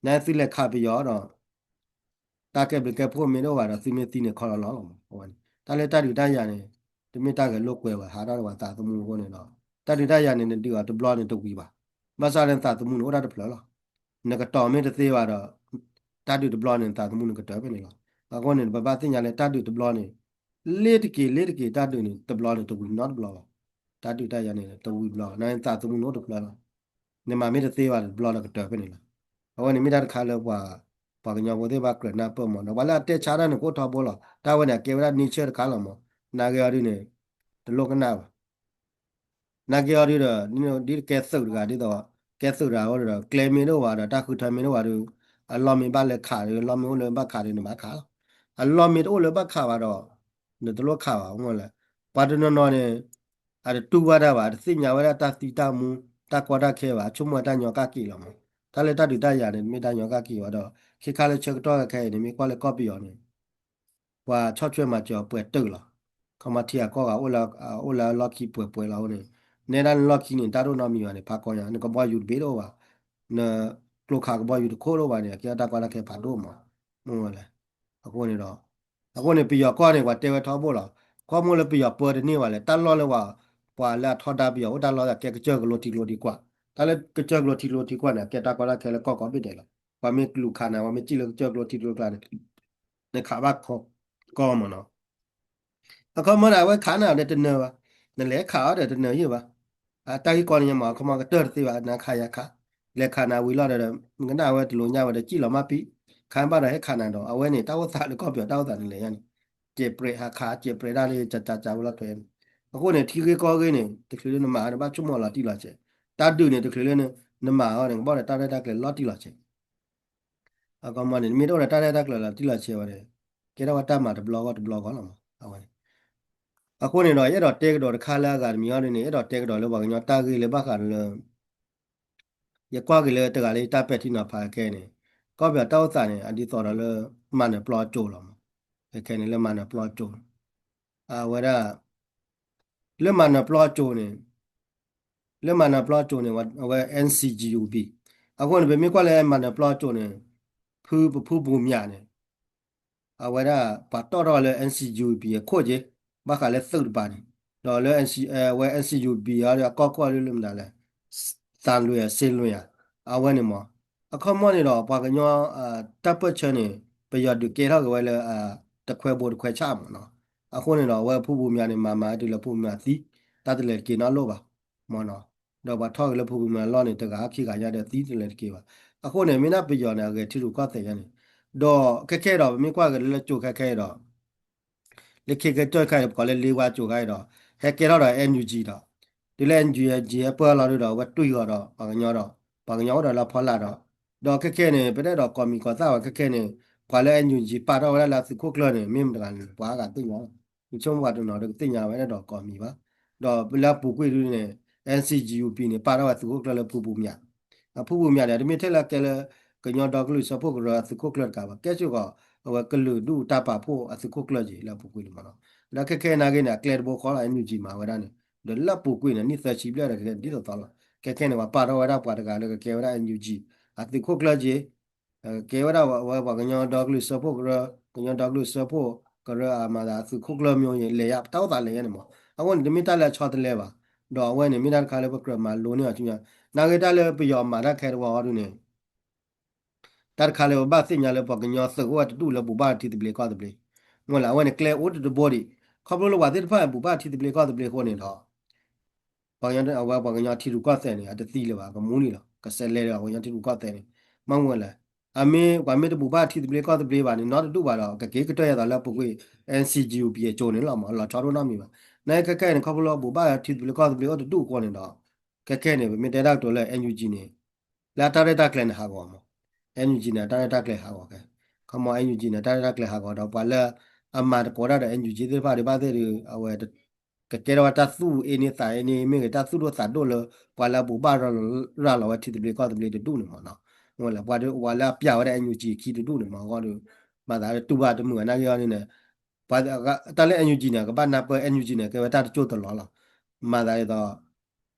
နသုလဲၤခးပယီၤဒီး တၢ်ကဲဘျုးကဲဖှိၣ်မ့ၢ်တအိၣ်ဘၣ်ဒီး သုမ့ၢ်သံန့ၣ်ခီလီၤလီၤလီၤမး, အဝဲန့ၣ် တၢ်လၢတၢ်ဒုးတၢ်ယၤန့ၣ် တမ့ၢ်တၢ်ဂဲၤလိာ်ကွဲဘၣ် ဟးထီၣ်ဒီးပှၤသးသမူအဃိန့ၣ်ဒီး တၢ်ဒုးတၢ်ယၤန့ၣ် နဒုးအီၤတဘျီန့ၣ်တဝံၤဘၣ်, ဘၣ်ဆၣ်လၢနသးသမူန့ၣ်အိၣ်ဒၣ်တဖျၢၣ်လီၤ, နကတီၤမ့ၢ်တသ့ဘၣ်ဒီး တၢ်ဒုးတဘျီန့ၣ် နသးသမူန့ၣ်ကတၢၢ်ဖဲန့ၣ်လီၤ, အဃိန့ၣ် ပဘၣ်သ့ၣ်ညါလၢတၢ်ဒုးတဘျီန့ၣ် လ့တက့ၤလ့တက့ၤတၢ်ဒုးန့ၣ် တဘျီန့ၣ်တဝံၤနီတဘျီဘၣ်, တၢ်ဒုးတၢ်ယၤန့ၣ် တဝံၤဘျီ နသးသမူန့ၣ်အိၣ်တဖျၢၣ်လီၤ, နမၤမ့ၢ်တသ့ဘၣ်တဘျီဒီးကတၢၢ်ဖဲန့ၣ်လီၤ, အဝဲန့ၣ်မ့ၢ်တၢ်တခါလၢပှၤ ပှၤကညီဖိသ့ၣ်ဘၣ်ကြၢးနၢ်ပၢၢ်မး ဒီးပှၤလၢအတဲဆါတၢ်န့ၣ် ကအိၣ်ထီဘိလီၤ, တၢ်ဝဲန့ၣ် အကဲဝဲဒၣ် nature တခါလီၤမး, နာ်က့အီၤဒုးန့ၣ် တလိၣ်ကနၣ်ဘၣ် နာ်က့အီၤဒုးဒီး ဒ်ကဲသုးတဂၤ ဒ်သိး ကဲသုးတဂၤအိၣ်ဒီး ကျဲမ့ၢ်တအိၣ်ဘၣ်ဒီး တၢ်ဃုထၢမ့ၢ်တအိၣ်ဘၣ်ဒီး အလီၢ်မ့ၢ်ဘၣ်လဲၤခးဒီး အလီၢ်မ့ၢ်အိၣ်လၢဘၣ်ခးဒီး နဘၣ်ခးလီၤ, အလီၢ်မ့ၢ်တအိၣ်လၢဘၣ်ခးဘၣ်ဒီး နတလိၣ်ခးဘၣ် မ့ၢ်လဲၣ်, ပှၤတနီၤနီၤန့ၣ် အတတူၢ်ဘၣ်တၢ်ဘၣ် အတသ့ၣ်ညါဝဲဒၣ်တၢ်သံတၢ်မူ တၢ်ကီတၢ်ခဲဘၣ် အဆိကမိၣ်ဝဲတၢ်ညီကၣ်က့ၤလီၤမး, တၢ်လၢတၢ်ဒုးတၢ်ယၤန့ၣ် မ့ၢ်တၢ်ညီကၣ်က့ၤဘၣ်ဒီး ခဲခါလၢဆၢကတီၢ်ခဲအံၤန့ၣ် မ့ၢ်ကွၢ်လၢကီၢ်ပယီၤန့ၣ် ပှၤဆီၣ်ထွဲမၤစၢၤပှဲၤတုာ်လီၤ, ခီမီထံအကီၢ်ဂၤ အိၣ်လၢအလီၢ်ခံပှဲၤပှဲၤလီၤအဃိန့ၣ်, နဲဒၣ်လၢလီၢ်ခံန့ၣ် တၢ်တအိၣ်နီတမံၤဘၣ်န့ၣ် ဖးကီညါ နကဘီယူၤတဘ့ၣ်တအိၣ်ဘၣ်, နကျိခးကဘီယူၤတခိၣ်တအိၣ်ဘၣ်န့ၣ် အကဲထီၣ်တၢ်ကီတၢ်ခဲဖးဒိၣ်မး, မ့ၢ်လဲၣ်, အဃိန့ၣ်ဒီး အဃိန့ၣ် ပယီၤကီၢ်န့ၣ် ပှၤတဲဝဲထီဘိလီၤ, ခီမီလၢပယီၤပၢတန့ၢ်ဘၣ်လဲၣ်, တၢ်လီၢ်လၢပှၤ ပှၤလၢအထီဒါပယီၤအိၣ်တၢ်လီၢ်ကဲကစၢၢ်ကလိထံကလိထံကွၢ်, တၢ်လၢကစၢၢ်ကလိထံကလိထံကွၢ်န့ၣ် အကဲတၢ်ကီတၢ်ခဲလၢကီၢ်ကိးဘ့ၣ်ဒဲးလီၤ, ပှၤမ့ၢ်လူၤခးနၤ ပှၤမ့ၢ်စံၣ်လၢကစၢၢ်ကလိထံကလိကျါန့ၣ် နခးဘၣ်ကီမးနီၤ, အခီမီန့ၣ် အဝဲခးနၤဒီးတနၢၤဘၣ်, နလဲၤခးအီၤဒီးတနၢၤယံာ်ဘၣ်, တၢ်ဂ့ၢ်ကီန့ၣ်မး အခီမီကတၢၢ်တသ့ဘၣ် နခးယၤခး, လဲၤခးနၤဝံၤလီၤဒီး နကနၣ်ဝဲတလိာ်ညါဝဲဒီး စံၣ်လီၤမၢ်ပံ, ခါဘၣ်ဒီးဟဲခးနၤဒီး အဝဲန့ၣ် တၢ်အိၣ်သးလၢကီၢ်ပယီၤတၢ်အိၣ်သးန့ၣ်လဲၣ်ယါန့ၣ် စဲးပြဲးဟးခး စဲးပြဲးဒၣ်လၢ ကကကဝဲလီၤထွဲန့ၣ်. အဃိန့ၣ် ထံဂ့ၢ်ကီၢ်ဂ့ၢ်န့ၣ် တချုးလၢနမၤအီၤန့ၣ် ဘၣ်ဆိကမိၣ်လီၤတံၢ်လီၤဆဲး, တၢ်ဒုးန့ၣ် တချုးလၢနမၤအီၤန့ၣ် ကဘၣ်ဒီးတၢ်ရဲၣ်တၢ်ကျဲၤလီၤတံၢ်လီၤဆဲး အခီမီန့ၣ် မ့ၢ်တအိၣ်ဒီးတၢ်ရဲၣ်တၢ်ကျဲၤလီၤတံၢ်လီၤဆဲးဝဲဒီး ကဲထီၣ်ဝဲတၢ်မၤတဘျီဂီၢ်တဘျီဂီၢ်လီၤမး အဝဲန့ၣ်. အဃိန့ၣ်ဒီး ယအဲၣ်ဒိးတဲကဒီးတခါလၢအဂၤတမံၤအီၤဒ်န့ၣ် အဲၣ်ဒိးတဲကဒီးလၢပှၤကညီတၢ်ဂ့ၢ်လၢဘၣ်ဃးဒီးလၢ ယကွၢ်က့ၤလၢတဂၤလၢယတၢ်ပဲာ်ထံနီၤဖးခဲအံၤန့ၣ် ကီၢ်ပယီၤတၢ်အိၣ်သးန့ၣ် အဒ်သိးဒီးလၢ မၤနၢၤပျီအစိၤလီၤမး. ခဲခဲန့ၣ်လၢမၤနၢၤပျီအစိၤ အဝဲဒၣ် လၢမၤနၢၤပျီအစိၤန့ၣ် လၢမၤနၢၤပျီအစိၤန့ၣ် အဝဲ N C G O B အဃိန့ၣ် ပမ့ၢ်ကွၢ်လၢမၤနၢၤပျီအစိၤန့ၣ် ဖုပဖုပူၤမၠးန့ၣ် အဝဲဒၣ်ပှၤတီၣ်ထီၣ်ဝဲလၢ N C U B အခိၣ်က့ၤ ဘၣ်ဃးလၢသုးတပၤန့ၣ် ဒီးလၢ ဝဲ N C U B အီၤဒီးအကီၢ်ခိၣ်လၢမနုၤလဲၣ် သံလွင် စံလွင် အဝဲန့ၣ်မး အခီမီန့ၣ်ဒီး ပှၤကညီ တၢ်ပၢၢ်ဆၢန့ၣ် ပယီၤဒုးကဲထီၣ်က့ၤဝဲလၢ တခွဲဘိတခွဲဆၣ်မးနီၤ အဃိန့ၣ်ဒီး အဝဲဖုပူၤမၠးန့ၣ် မၤမၤတုၤလၢဖုပူၤမၠးသံ တၢ်တလဲၤတက့ၤနီတလီၢ်ဘၣ် မးနီၤ ဒီးပှၤထီၣ်က့ၤလၢဖုပူၤမၠးလီၢ်န့ၣ် တဂၤခံဂၤညါဒီးသံတလဲၤတက့ၤဘၣ် အဃိန့ၣ် မ့ၢ်ဒၣ်ပယီၤန့ၣ် အဂဲၤထံရူၢ်ကီၢ်သဲးညါန့ၣ် ဒီးခဲခဲဒီး ပမ့ၢ်ကွၢ်က့ၤလၢလၢကၠိခဲခဲဒီး လၢခံကတၢၢ်ခါအံၤ ပကိးလၢလ့ဝါကၠိခါအံၤဒီး ဟဲကဲထီၣ်ဒီး N U G ဒီး တုၤလၢ N U G ဟဲပၢၢ်လီၤဒုဒီး အဝဲတွံၢ်ဃီၤဒီး ပှၤကညီဒီး ပှၤကညီအိၣ်ဒီးလၢဖီလာ်ဒီး ဒီးခဲခဲန့ၣ် ပတအဲၣ်ဒိးကိးမံၤကိးသၣ်ဝဲခဲခဲန့ၣ် ပှၤလၢ N U G ပာ်ထီၣ်ဝဲဒၣ်လၢအသုးခိၣ်ကျၢၢ်န့ၣ် မ့ၢ်မတၤတဂၤန့ၣ် ပှၤအါဂၤသ့ၣ်ညါလီၤ ယဆိကမိၣ်ပှၤတနီၤဒီးကသ့ၣ်ညါဝဲ အဲၣ်ဒိးကိးမံၤဘၣ် ဒီးလၢအပူၤကွံာ်ဒုန့ၣ် N C U B န့ၣ် ပာ်ထီၣ်ဝဲသုးခိၣ်ကျၢၢ်လၢဖုပူၤမၠး အဖုပူၤမၠးန့ၣ် တမ့ၢ်ထဲလၢကဲလၢ ကညီဒီကလုာ်စၢဖှိၣ်ကရၢအသုးခိၣ်ကျၢၢ်တကးဘၣ် ကဲစ့ၢ်ကီး အဝဲကလုာ်ဒူၣ်တၢ်ပာ်ဖှိၣ်အသုးခိၣ်ကျၢၢ်က့ၤလၢအပူၤကွံာ်န့ၣ်မးနီၤ ဒီးခဲခဲနာ်က့န့ၣ် အကျဲတဘိဃီလီၤ N U G မၤဝဲဒၣ်န့ၣ် ဒီးလၢအပူၤကွံာ်န့ၣ် နံၣ်သၢဆံဘျဲၣ်ဒီးကဲဒ်သိးသိးလီၤ ခဲခဲန့ၣ် ပှၤပာ်ထီၣ်ဝဲဒၣ်ပှၤတဂၤလၢကကဲဝဲဒၣ် N U G အသုးခိၣ်ကျၢၢ်က့ၤ ကဲဝဲဒၣ်ဝဲပှၤကညီဒီကလုာ်စၢဖှိၣ်ကရၢ ကညီဒီကလုာ်စၢဖှိၣ်ကရၢအမၤသးအသုးခိၣ်ကျၢၢ်မ့ၢ်အိၣ်လဲၤယါ တၢ်အိၣ်သးလဲၤယါန့ၣ်မး အဃိန့ၣ် တမ့ၢ်တၢ်လၢအဆီတလဲဘၣ် ဒီးအဝဲန့ၣ် မ့ၢ်တၢ်တခါလၢပကြၢးမၤလိန့ၢ်အီၤဆူညါ နာ်က့တၢ်လၢပယီၤမၤတၢ်ခဲတဝီအီၤဒုန့ၣ် တၢ်တခါလၢပဘၣ်သ့ၣ်ညါလၢပှၤကညီသုးအိၣ်ဝဲတဒူၣ်လၢဘူၣ်ဘၣ်ထံသဘျ့ကီၢ်သဘျ့ မ့ၢ်လၢအဝဲန့ၣ် ကျဲအိၣ်တဘိဒံး ခီဖျိလၢပှၤသ့ၣ်တဖၣ်ဘူၣ်ဘၣ်ထံသဘျ့ကီၢ်သဘျ့အဃိန့ၣ်ဒီး ပှၤကညီ အဝဲပှၤကညီထံရူၢ်ကီၢ်သဲးန့ၣ် အတသံလၢၤဘၣ် ကမူလံလီၤ ကစဲးလဲၤလၢပှၤကညီထံရူၢ်ကီၢ်သဲးန့ၣ် မ့ၢ်မ့ၢ်လဲၣ် အမ့ၢ်ပှၤမ့ၢ်တဘူၣ်ဘၣ်ထံသဘျ့ကီၢ်သဘျ့ဘၣ်န့ၣ် နီတဒူၣ်ဘၣ်ဒီး ကက့ၤကတၢၢ်ယၤသးလၢပူၤကွံာ် N C G O B အစိၤန့ၣ်လီၤမး အလီၤဆီဒိၣ်နီတမံၤဘၣ် နာ်က့ခဲခဲအံၤန့ၣ် ခီဖျိလၢဘူၣ်ဘၣ်ထံသဘျ့ကီၢ်သဘျ့အိၣ်တဒူၣ်အဃိန့ၣ်ဒီး ခဲခဲန့ၣ် ပမ့ၢ်တဲတၢ်ကတိၤလၢ N U G န့ၣ် လၢအတၢ်ရဲၣ်တၢ်ကျဲၤန့ၣ်ဟးဂီၤမး N U G န့ၣ် အတၢ်ရဲၣ်တၢ်ကျဲၤဟးဂီၤခဲ ခီမီ N U G န့ၣ် အတၢ်ရဲၣ်တၢ်ကျဲၤဟးဂီၤဒီး ပှၤလၢအမၤသကိးတၢ်ဒီး N U G သ့ၣ်တဖၣ်ဒံးဘၣ်သ့ၣ်ဒီး အဝဲ ကကဲထီၣ်ဝဲတၢ်သူၣ်အ့န့သးအ့န့ မ့ၢ်ဂ့ၤ တၢ်သူၣ်ဒိၣ်သးဒိၣ်လၢ ပှၤလၢအဘူၣ်ဘၣ်ရၤလီၤဝဲထံသဘျ့ကီၢ်သဘျ့တဒူၣ်န့ၣ်မးနီၤ မ့ၢ်လၢ ပှၤလၢအပျးဝဲဒၣ် N U G အခံတဒူၣ်န့ၣ်မးအဂီၢ်ဒီး မၤသးလၢတူၢ်ဘၣ်တမုာ်နာ်က့အီၤန့ၣ် ပှၤ တၢ်လၢ N U G န့ၣ် ကဘၣ်နၢ်ပၢၢ် N U G န့ၣ် ကဲဝဲတၢ်တစိၢ်တလီၢ်လီၤ မၤသးဒ်သိး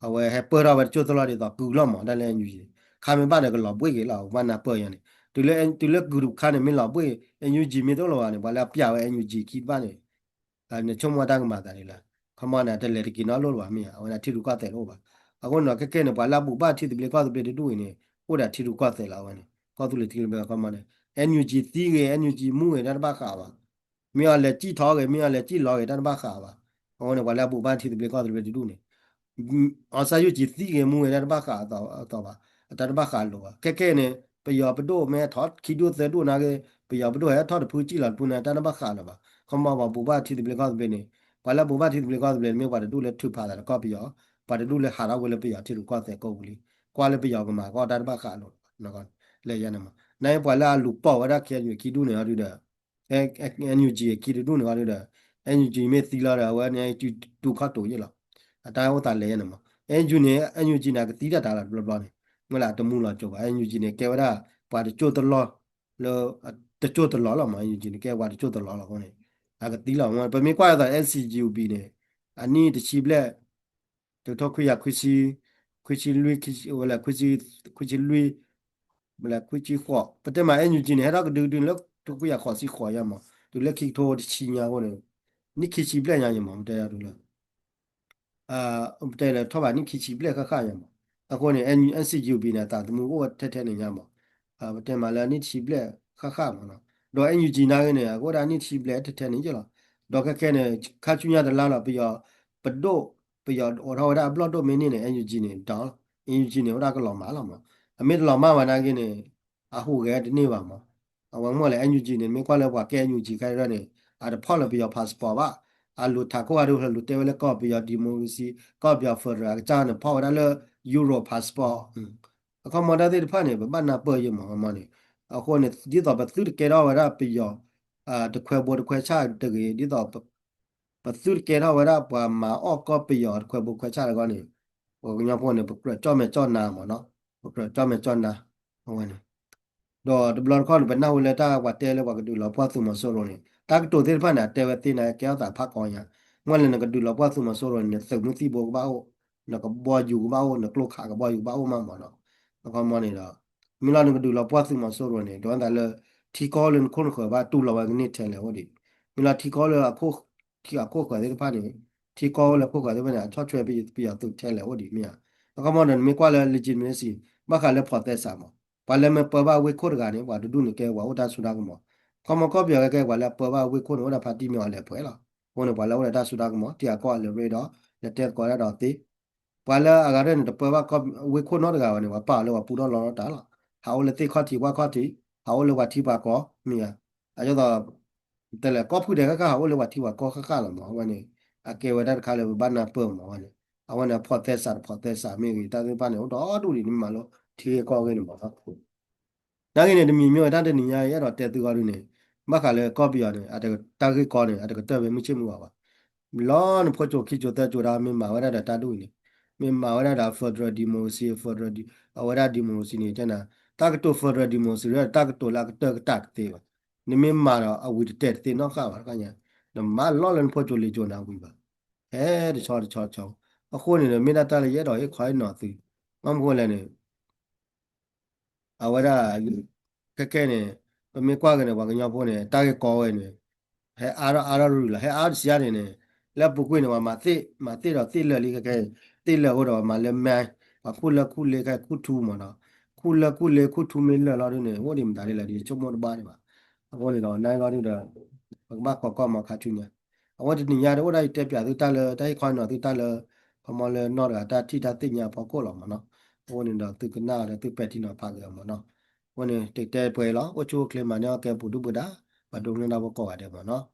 အဝဲဟဲပၢၢ်ထီၣ်ဝဲတစိၢ်တလီၢ်ဒ်သိးကုၢ်လီၤမး တၢ်လၢ N U G န့ၣ် ခါမ့ၢ်ဘၣ်ဒီးကလီၤဘှ့ၣ်က့ၤလီၤ ကဘၣ်နၢ်ပၢၢ်ယါန့ၣ် တုၤလၢ တုၤလၢကုၢ်တခါန့ၣ် မ့ၢ်လီၤဘှ့ၣ် N U G မ့ၢ်တအိၣ်လၢၤဘၣ်န့ၣ် ပှၤလၢအပျးဝဲ N U G ခံတဘၣ်န့ၣ် နဆိကမိၣ်တၢ်ကမၤသးဒ်လဲၣ် ခီမီန့ၣ် တလဲၤတက့ၤနီတလီၢ်လၢၤဘၣ်မ့ၢ်ဧါ အဝဲဒၣ်ထံရူၢ်ကီၢ်သဲးတအိၣ်ဘၣ် အဃိန့ၣ်ဒီး ခဲခဲန့ၣ် ပှၤလၢအဘူၣ်ဘၣ်ထံသဘျ့ကီၢ်သဘျ့တဒူၣ်အံၤန့ၣ် အိၣ်ဒီးထံရူၢ်ကီၢ်သဲးလီၤ အဝဲန့ၣ် ကီၢ်သူလ့ၤထံရူၢ်ကီၢ်သဲး ခီမီန့ၣ် N U G သံဂ့ၤ N U G မူဂ့ၤ တၢ်တဘၣ်ဃးဘၣ် မ့ၢ်အီၤလဲၤစံၣ်ထီၣ်ဂ့ၤ မ့ၢ်အီၤလဲၤစံၣ်လီၤဂ့ၤ တၢ်တဘၣ်ဃးဘၣ် အဃိန့ၣ် ပှၤလၢအဘူၣ်ဘၣ်ထံသဘျ့ကီၢ်သဘျ့တဒူၣ်န့ၣ် အောင်ဆန်းစုကြည် သံဂ့ၤမူဂ့ၤ တၢ်တဘၣ်ဃးအသီဘၣ် အတၢ်တဘၣ်ဃးလိာ်ဘၣ် ခဲခဲန့ၣ် ပယီၤပဒိၣ်မ့ၢ်ဟဲထီၣ်ခံဒူၣ်သၢဒူၣ်နာ်က့ ပယီၤပဒိၣ်ဟဲထီၣ်တဖုစံၣ်လီၤတဖုန့ၣ် တၢ်တဘၣ်ဃးလၢၤဘၣ် ခီမီပှၤဘူၣ်ဘၣ်ထံသဘျ့ကီၢ်သဘျ့န့ၣ် ပှၤလၢအဘူၣ်ဘၣ်ထံသဘျ့ကီၢ်သဘျ့န့ၣ် မ့ၢ်ပှၤတဒူၣ်လၢထုးဖးသးဒီးကီၢ်ပယီၤ ပှၤတဒူၣ်လၢဟးထီၣ်ဝဲလၢပယီၤထံရူၢ်ကီၢ်သဲးကိးပူၤလံ ကွၢ်လၢပယီၤကမၤကီၢ်တၢ်တဘၣ်ဃးလိာ်လၢယါန့ၣ်မး နာ်က့ပှၤလၢအလူၤပိာ်ဝဲဒၣ် K N U ခံဒူၣ်န့ၣ်အီၤဒုဒီး NUG အခံတဒူၣ်န့ၣ်အီၤဒုဒီး NUG မ့ၢ်သံလီၤဒီး အဝဲန့ၣ် တူၢ်ခီၣ်တိာ်ယဲၢ်လီၤ အတၢ်အိၣ်သးလဲၤယဲၢ်န့ၣ်မး NUG န့ၣ် NUG န့ၣ် အကသံတၢ်တၢ်လီၤတဘျီဘျီန့ၣ် မ့ၢ်လၢအတမူလီၤကၠိဘၣ် NUG န့ၣ် ကဲဝဲဒၣ် ပှၤတကၠိၢ်တလီၢ် လၢ တကၠိၢ်တလီၢ်လီၤမး NUG န့ၣ် ကဲပှၤတကၠိၢ်တလီၢ်လီၤအဃိန့ၣ် အကသံလီၤ ပမ့ၢ်ကွၢ်ဒ်သိး NCGUB န့ၣ် အနံၣ်တဆံဘျဲၣ် တုၤထီၣ်ခွံကယၤခွံဆံ ခွံဆံလွံၢ် ဝဲလဲၣ် ခွံဆံလွံၢ် ဝဲလဲၣ် ခွံဆံဃိး ပတဲမး NUG န့ၣ် ဟဲထီၣ်ကဒုကဒုလၢ တုၤခွံကယၤဃိးဆံဃိးယါမး တုၤလၢခံကထိတဆံညါအဃိန့ၣ် နံၣ်ခံဆံဘျဲၣ်ညါယါမး ပတဲဒ်လၢ ပတဲလၢထီၣ်ဘးနံၣ်ခံဆံဘျဲၣ်ဃၣ်ဃၣ်ယါမး အဃိန့ၣ် NCGUB န့ၣ် အသးသမူအိၣ်ထဲထဲန့ၣ်ညါမး ပတဲမးလၢနံၣ်တဆံဘျဲၣ်ဃၣ်ဃၣ်မးနီၤ ဒီး NUG နာ်ဂ့ၤန့ၣ် အကအိၣ်ဒၣ်နံၣ်တဆံဘျဲၣ်ထဲထဲန့ၣ်ယါလီၤ ဒီးခဲခဲန့ၣ် ခါဆူညါတလါလီၤ ပယီၤ ပဒိၣ် ပယီၤအိးထီၣ်ဝဲဒၣ်အဘျီၣ်ဒိၣ်မ့ၢ်န့ၢ်န့ၣ် NUG န့ၣ် down လီၤ NUG န့ၣ် အိၣ်ဒၣ်ကလီၤမးလီၤမး အမ့ၢ်တလီၤမၢ်ဘၣ်နာ်က့န့ၣ် အဟူးဂဲၤတန့ၢ်ဘၣ်မး. အဝဲမ့ၢ်လဲၣ် NUG န့ၣ် မ့ၢ်ကွၢ်လၢပှၤကဲ NUG ခဲအံၤန့ၣ် အတဖီၣ်လၢပယီၤ passport ဘၣ်. အလိၤထးခိၣ်အါဒိၣ် လိၤတဲဝဲလၢကီၢ်ပယီၤ democracy ကီၢ်ပယီၤ federal အကစၢ်န့ၣ် ဖီၣ်ဝဲဒၣ်လၢ Euro passport အခီမီတၢ်သ့ၣ်တဖၣ်န့ၣ် ပဘၣ်နၢ်ပၢၢ်ယဲမး အခီမီန့ၣ်. အဃိန့ၣ် ဒ်သိးပသုတကဲထီၣ်ဝဲဒၣ်ပယီၤ တခွဲးဘိတခွဲးဆၣ်တဂ့ၤ, ဒ်သိး ပသုတကဲထီၣ်ဝဲဒၣ်ပှၤမၤအီၣ်ကီၢ်ပယီၤတခွဲးဘိခွဲးဆၣ်တဂ့ၤန့ၣ်, ပှၤကညီဖိန့ၣ် ပကြၢးကၠီၣ်မဲာ်ကၠီၣ်နါမးနီၤ, ပကြၢးကၠီၣ်မဲာ်ကၠီၣ်နါ အဝဲန့ၣ်. ဒီးတဘျီတခီၣ်န့ၣ် ပနၢ်ဟူလၢတၢ်ပှၤတဲလၢပှၤကဒုးလီၤပှီၢ်သုးမီၤစိရိၤန့ၣ် တၢ်ကတိၤသ့ၣ်တဖၣ်န့ၣ် အတဲဝဲသ့န့ၣ် ကဲထီၣ်သးဖးကီညါ, မ့ၢ်လၢနကဒုးလီၤပှီၢ်သုးမီၤစိရိၤန့ၣ် နသုးမုၢ်သံၣ်ဘိကဘၣ်အိၣ်, နကဘီယူၤကဘၣ်အိၣ်, နကျိခးကဘီယူၤကဘၣ်အိၣ်မးမးနီၤ. အခီမီန့ၣ်ဒီး မ့ၢ်လီၤနကဒုးလီၤပှီၢ်သုးမီၤစိရိၤန့ၣ် ဒ်သိးလၢထံကီၢ်လၢနခိၣ်နဃၢၤဘၣ်တူၢ်လိာ်ဝဲကန့ၢ်ထဲလဲၣ်အိၣ်ဒံး, မ့ၢ်လီၤထံကီၢ်လၢ ထံအခိၣ်ဃၢၤသ့ၣ်တဖၣ်န့ၣ်, ထံကီၢ်လၢအခိၣ်ဃၢၤသ့ၣ်တဖၣ်န့ၣ် အဆီၣ်ထွဲပယီၤသုးထဲလဲၣ်အိၣ်ဒံးမ့ၢ်ဧါ. အခီမီဒီး နမ့ၢ်ကွၢ်လၢ legitimacy ဘၣ်ဃးလၢ process မး, ပှၤလၢမ့ၢ်ပၢဘၣ်ဝ့ၢ်ခိၣ်တဂၤန့ၣ် ပှၤတဒူၣ်န့ၣ်ကဲပှၤအိၣ်တၢ်စိတၢ်ကမီၤ, အခီမီကီၢ်ပယီၤကဲကဲပှၤလၢအပၢဘၣ်ဝ့ၢ်ခိၣ်န့ၣ် အိၣ်ဒၣ်ဖါတံၢ်မ့ၢ်အီၤလဲၤပှဲၤလီၤ. အဃိန့ၣ် ပှၤလၢအအိၣ်ဒီးတၢ်စိတၢ်ကမီၤ ထံအကီၢ်အလၢအရ့ဒီး လဲၤတဲသကိးတၢ်ဒီးသ့ ပှၤလၢအဂၤရဲၣ်န့ၣ် တပၢဘၣ်ဝ့ၢ်ခိၣ်နီတဂၤဘၣ်န့ၣ် ပှၤပာ်အီၤလၢပှၤပူထီၣ်လီထီၣ်တၢ်လီၤ. ဟးအိၣ်လၢသ့ၣ်ခီၣ်ထံးပှၢ်ခီၣ်ထံး, ဟးအိၣ်လၢပှၤထံပှၤကီၢ်မ့ၢ်ဧါ. အဒ်သိး တဲလဲၣ် ကီၢ်ဖုဒဲးဃၣ်ဃၣ် ဟးအိၣ်လၢပှၤထံပှၤကီၢ်ဃၣ်ဃၣ်လီၤမး အဝဲန့ၣ် အကဲဝဲဒၣ်တခါလၢပဘၣ်နၢ်ပၢၢ်မး အဝဲန့ၣ်, အဝဲန့ၣ် အ process တ process မ့ၢ်ဂ့ၤ တၢ်သ့ၣ်တဖၣ်န့ၣ် အိၣ်ဒီဒူၣ်ဒံး နမ့ၢ်မၤလိထံဂ့ၢ်ကီၢ်ဂ့ၢ်န့ၣ်မး နာ်က့န့ၣ် တမံၤမ့ၢ်ဝဲတၢ်တနံၤညါအံၤ အဲၣ်ဒိးတဲသုဂီၢ်ဒုန့ၣ်, ဘၣ်ဃးလၢကီၢ်ပယီၤန့ၣ် တၢ်ဂ့ၢ်ကီန့ၣ် အတကတၢၢ်ဖဲမုၢ်ဆ့ၣ်မုၢ်ဂီၤဘၣ်. လီၤနဖိကၠိခံကၠိသၢကၠိဒၣ် မ့ၢ်မၤဝဲဒၣ်ဒီးတၢ်ဒ်အံၤန့ၣ်, မ့ၢ်မၤဝဲဒၣ်ဒီး federal democracy, federal အဝဲဒၣ် democracy န့ၣ် တဲနၤ, တၢ်ကတိၤ federal democracy တၢ်ကတိၤလၢအကတၢၢ်ကတၢၢ်တသ့ဘၣ်. နမ့ၢ်မၤဒီးအဝံၤတတဲာ်တသ့နီတဃၣ်ဘၣ်တခါညါ, နမၤလီၤလၢနဖိကၠိလံာ်ကၠိနၤဝံၤဘၣ်. ဟဲတဆီတဆီတဆီ, အဃိန့ၣ်ဒီး မ့ၢ်ဒၣ်တၢ်လၢယအဲၣ်ဒိးဟ့ၣ်ခီဟ့ၣ်နီၤသု, ဘၣ်မနုၤဃိလဲၣ်န့ၣ် အဝဲဒၣ် ခဲကဲန့ၣ် ပမ့ၢ်ကွၢ်က့ၤန့ၣ် ပှၤကညီဖိန့ၣ် တၢ်ဂ့ၢ်ကီဝဲန့ၣ် ဟဲအါထီၣ်အါထီၣ်ရူၤလီၤ ဟဲအါထီၣ်တစှၤန့ၣ်န့ၣ် လၢပူၤကွံာ်န့ၣ် ပှၤမၤသ့ၣ် မၤသ့ၣ်ဒီးသ့ၣ်လၢာ်လံခဲကဲ သ့ၣ်လၢာ်အိၣ်ဒီးပှၤမၤလၢမဲ ပှၤခူၣ်လၢခူၣ်လ့ခဲခူၣ်ထူမးနီၤ ခူၣ်လၢခူၣ်လ့ခူၣ်ထူမ့ၢ်လၢာ်လီၤဒ်န့ၣ် အိၣ်ဒံးမတၤဒ်လဲၣ်ဒီး ယဆိကမိၣ်တဘၣ်ဒံးဘၣ်. အဃိန့ၣ်ဒီး နဂီၢ်ဒုဒီး ပကဘၣ်ခိးကီၢ်မီခါဆူညါ အဝဲတနံၤညါဒီး အိၣ်ဒၣ်ယတဲပၠးသုတၢ်လၢ တၢ်ဟ့ၣ်ခီနီၤသုတၢ်လၢ ခီမီလၢနီၢ်တဂၤတၢ်ထံၣ်တၢ်သ့ၣ်ညါအဖီခိၣ်လီၤမးနီၤ. အဃိန့ၣ်ဒီး သုကနၣ်ဒီးသုပဲာ်ထံနီၤဖးက့ၤအီၤမးနီၤ. အဃိန့ၣ် တတဲပှဲၤလီၤ အိၣ်ဆူၣ်အိၣ်ချ့မၤန့ၢ်အီၣ်ကဲပူၤဒုၣ်ပူၤဒါ ပှၤဒိကနၣ်တၢ်ဖိကိးဂၤဒဲးမးနီၤ.